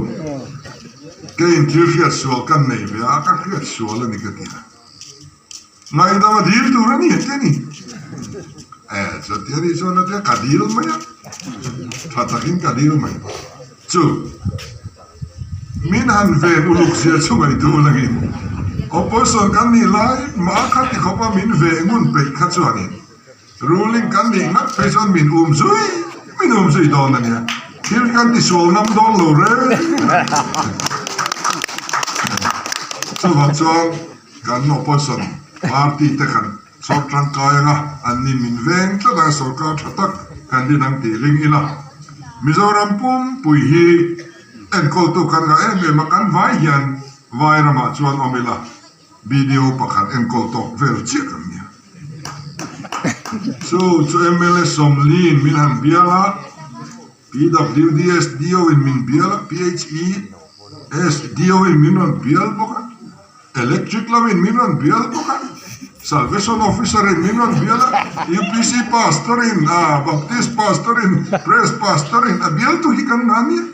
Speaker 1: Keiin thil hriat sual kan nei ve a, ka hriat sual a ni ka ti a. Ngaihdam a dil tur a ni a ti a ni. E, chuti a nih chuan a ti a, ka dil mai a, tha takin ka dil mai. Chu, min han ven uluk zia chu ngaihtuah ulangin, opposition kan nih lai mah kha ti khawpa min ve ngun peih kha chuanin ruling kan nih ngat phei chuan min um zui min um zui dawn a nia, thil kan tisual ngam dawn lo reng a ni. Chuvang chuan kan opposition party te kan Sawr tangkai anga an ni min veng tlat anga sorkar tha tak kan din ang tih ring ila. Mizoram pumpui hi enkawltu kan ngah em em a, kan vai hian vai ramah chuan awm ila BDO pakhat enkawl tawk vel chiah kan nia. Chu chu mla Sawmliin min han bial a, PWDSDO in min bial a, PHESDO in min rawn bial bawk a. Electric lamin min rawn bial bawk a, Salvation Officer in min rawn bial a, UPC Pastor in, Baptist Pastor in, Press Pastor in a bialtu hi kan ngah nia.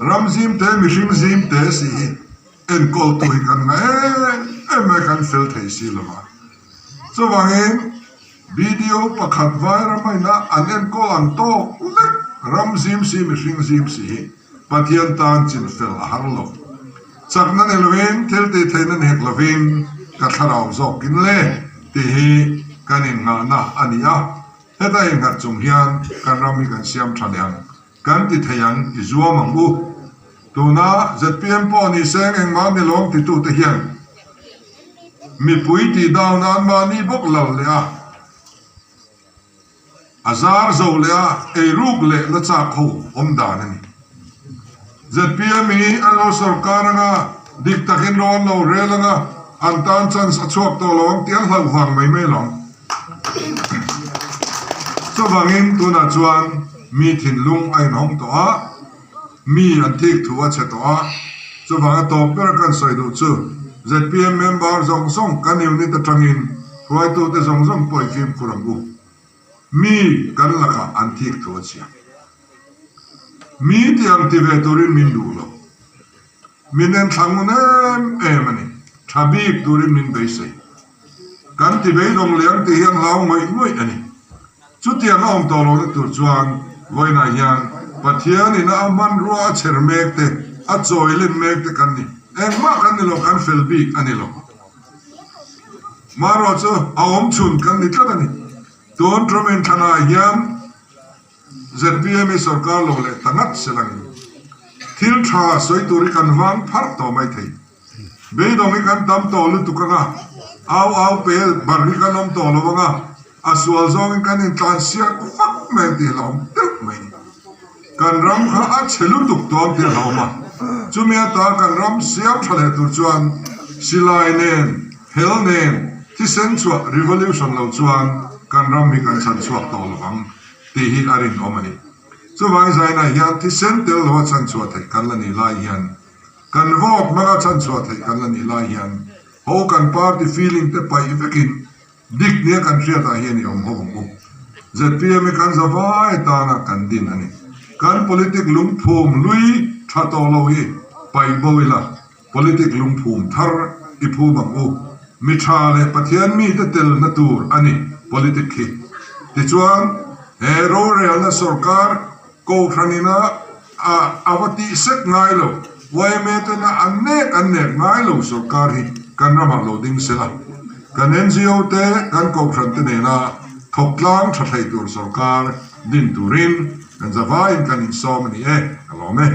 Speaker 1: Ram zim te, mihring zim te si hi enkawltu hi kan ngah em em mai kan fel thei si lo va. Chuvangin BDO pakhat vai ramaina an enkawl ang tawk lek ram zim si mihring zim si hi Pathian tan chin fel a har lo. Chakna ni lovin, thil tih theihna ni hek lovin ka thlarau zawkin le tih hi kan innghahna a ni a. Heta innghat chung hian kan ram hi kan siam tha leh ang, kan ti thei ang i zuam ang u. Tuna zpm pawh ni seng engmah ni lawm titute hian mipui tih dau nan mahni bawk lal leh a. A zar zo leh a ei ruk leh la chak ho awm dan a ni. Zpm hi an lo sorkar anga dik takin ro an lo rel anga an tan chance a chhuak tawh lo ang tih an hlauh vang mai mai lo ang. Chuvangin tunah chuan mi thinlung a inhawng tawh a, mi an thik thu a chhe tawh a, chuvanga tawp ber kan sawi duh chu zpm member zawng zawng kan unit atangin hruaitute zawng zawng pawh i fimkhur ang u. Mi kan lakah an thik thu a chhia. Mi ti ang ti ve turin min duh lo. Min en thla ngun em em a ni. Tha bik turin min beisei. Kan ti beidawng leh ang tih hi an hlau ngawih ngawih a ni. Chutiang a awm tawh lohna tur chuan vawiinah hian Pathianin a hmanrua a chher mek te, a chawi len mek te kan ni. Engmah kan ni lo, kan fel bik a ni lo. Marawh chu a awm chhun kan ni tlat a ni. Tun Truman thlanah hian. Zpm hi sorkar lo leh ta ngat se langin thil tha sawi tur hi kan vang pharh tawh mai thei. Beidawng hi kan tam tawh lutuk anga, au au pe bar hi kan awm tawh lo anga, a sual zawngin kan intlansiak vak mai ang tih hlauhawm deuh mai ni. Kan ram kha a chhe lutuk tawh ang tih a hlauhawm a, chumi ata kan ram siam tha leh tur chuan silai nen, hel nen, thisen chhuah revolution lo chuan kan ram hi kan chhan chhuak tawh lo ang tih hi a rinawm a ni. Chuvangin zainah hian thisen tel loa chhan chhuah theih kan la nih lai hian Kan vote hmanga chhanchhuah theih kan la nih lai hian ho kan party feeling te paih vekin dik nia kan hriatah hian i awm ho ang u. Zpm hi kan za vai tana kan din a ni. Kan politic lungphum hlui tha tawh lo hi paih bo ila politic lungphum thar i phum ang u. Mi tha leh Pathian mite telna tur a ni politic hi. Tichuan he rorelna sorkar Kohhran ina a a va tih sek ngai lo. Yma tena an nek an nek ngai lo sorkar hi kan ramah lo ding se la. Kan ngo te kan kohhran te nena thawk tlang tha thei tur sorkar din turin kan zavaiin kan insawm a ni e, ka lawm e.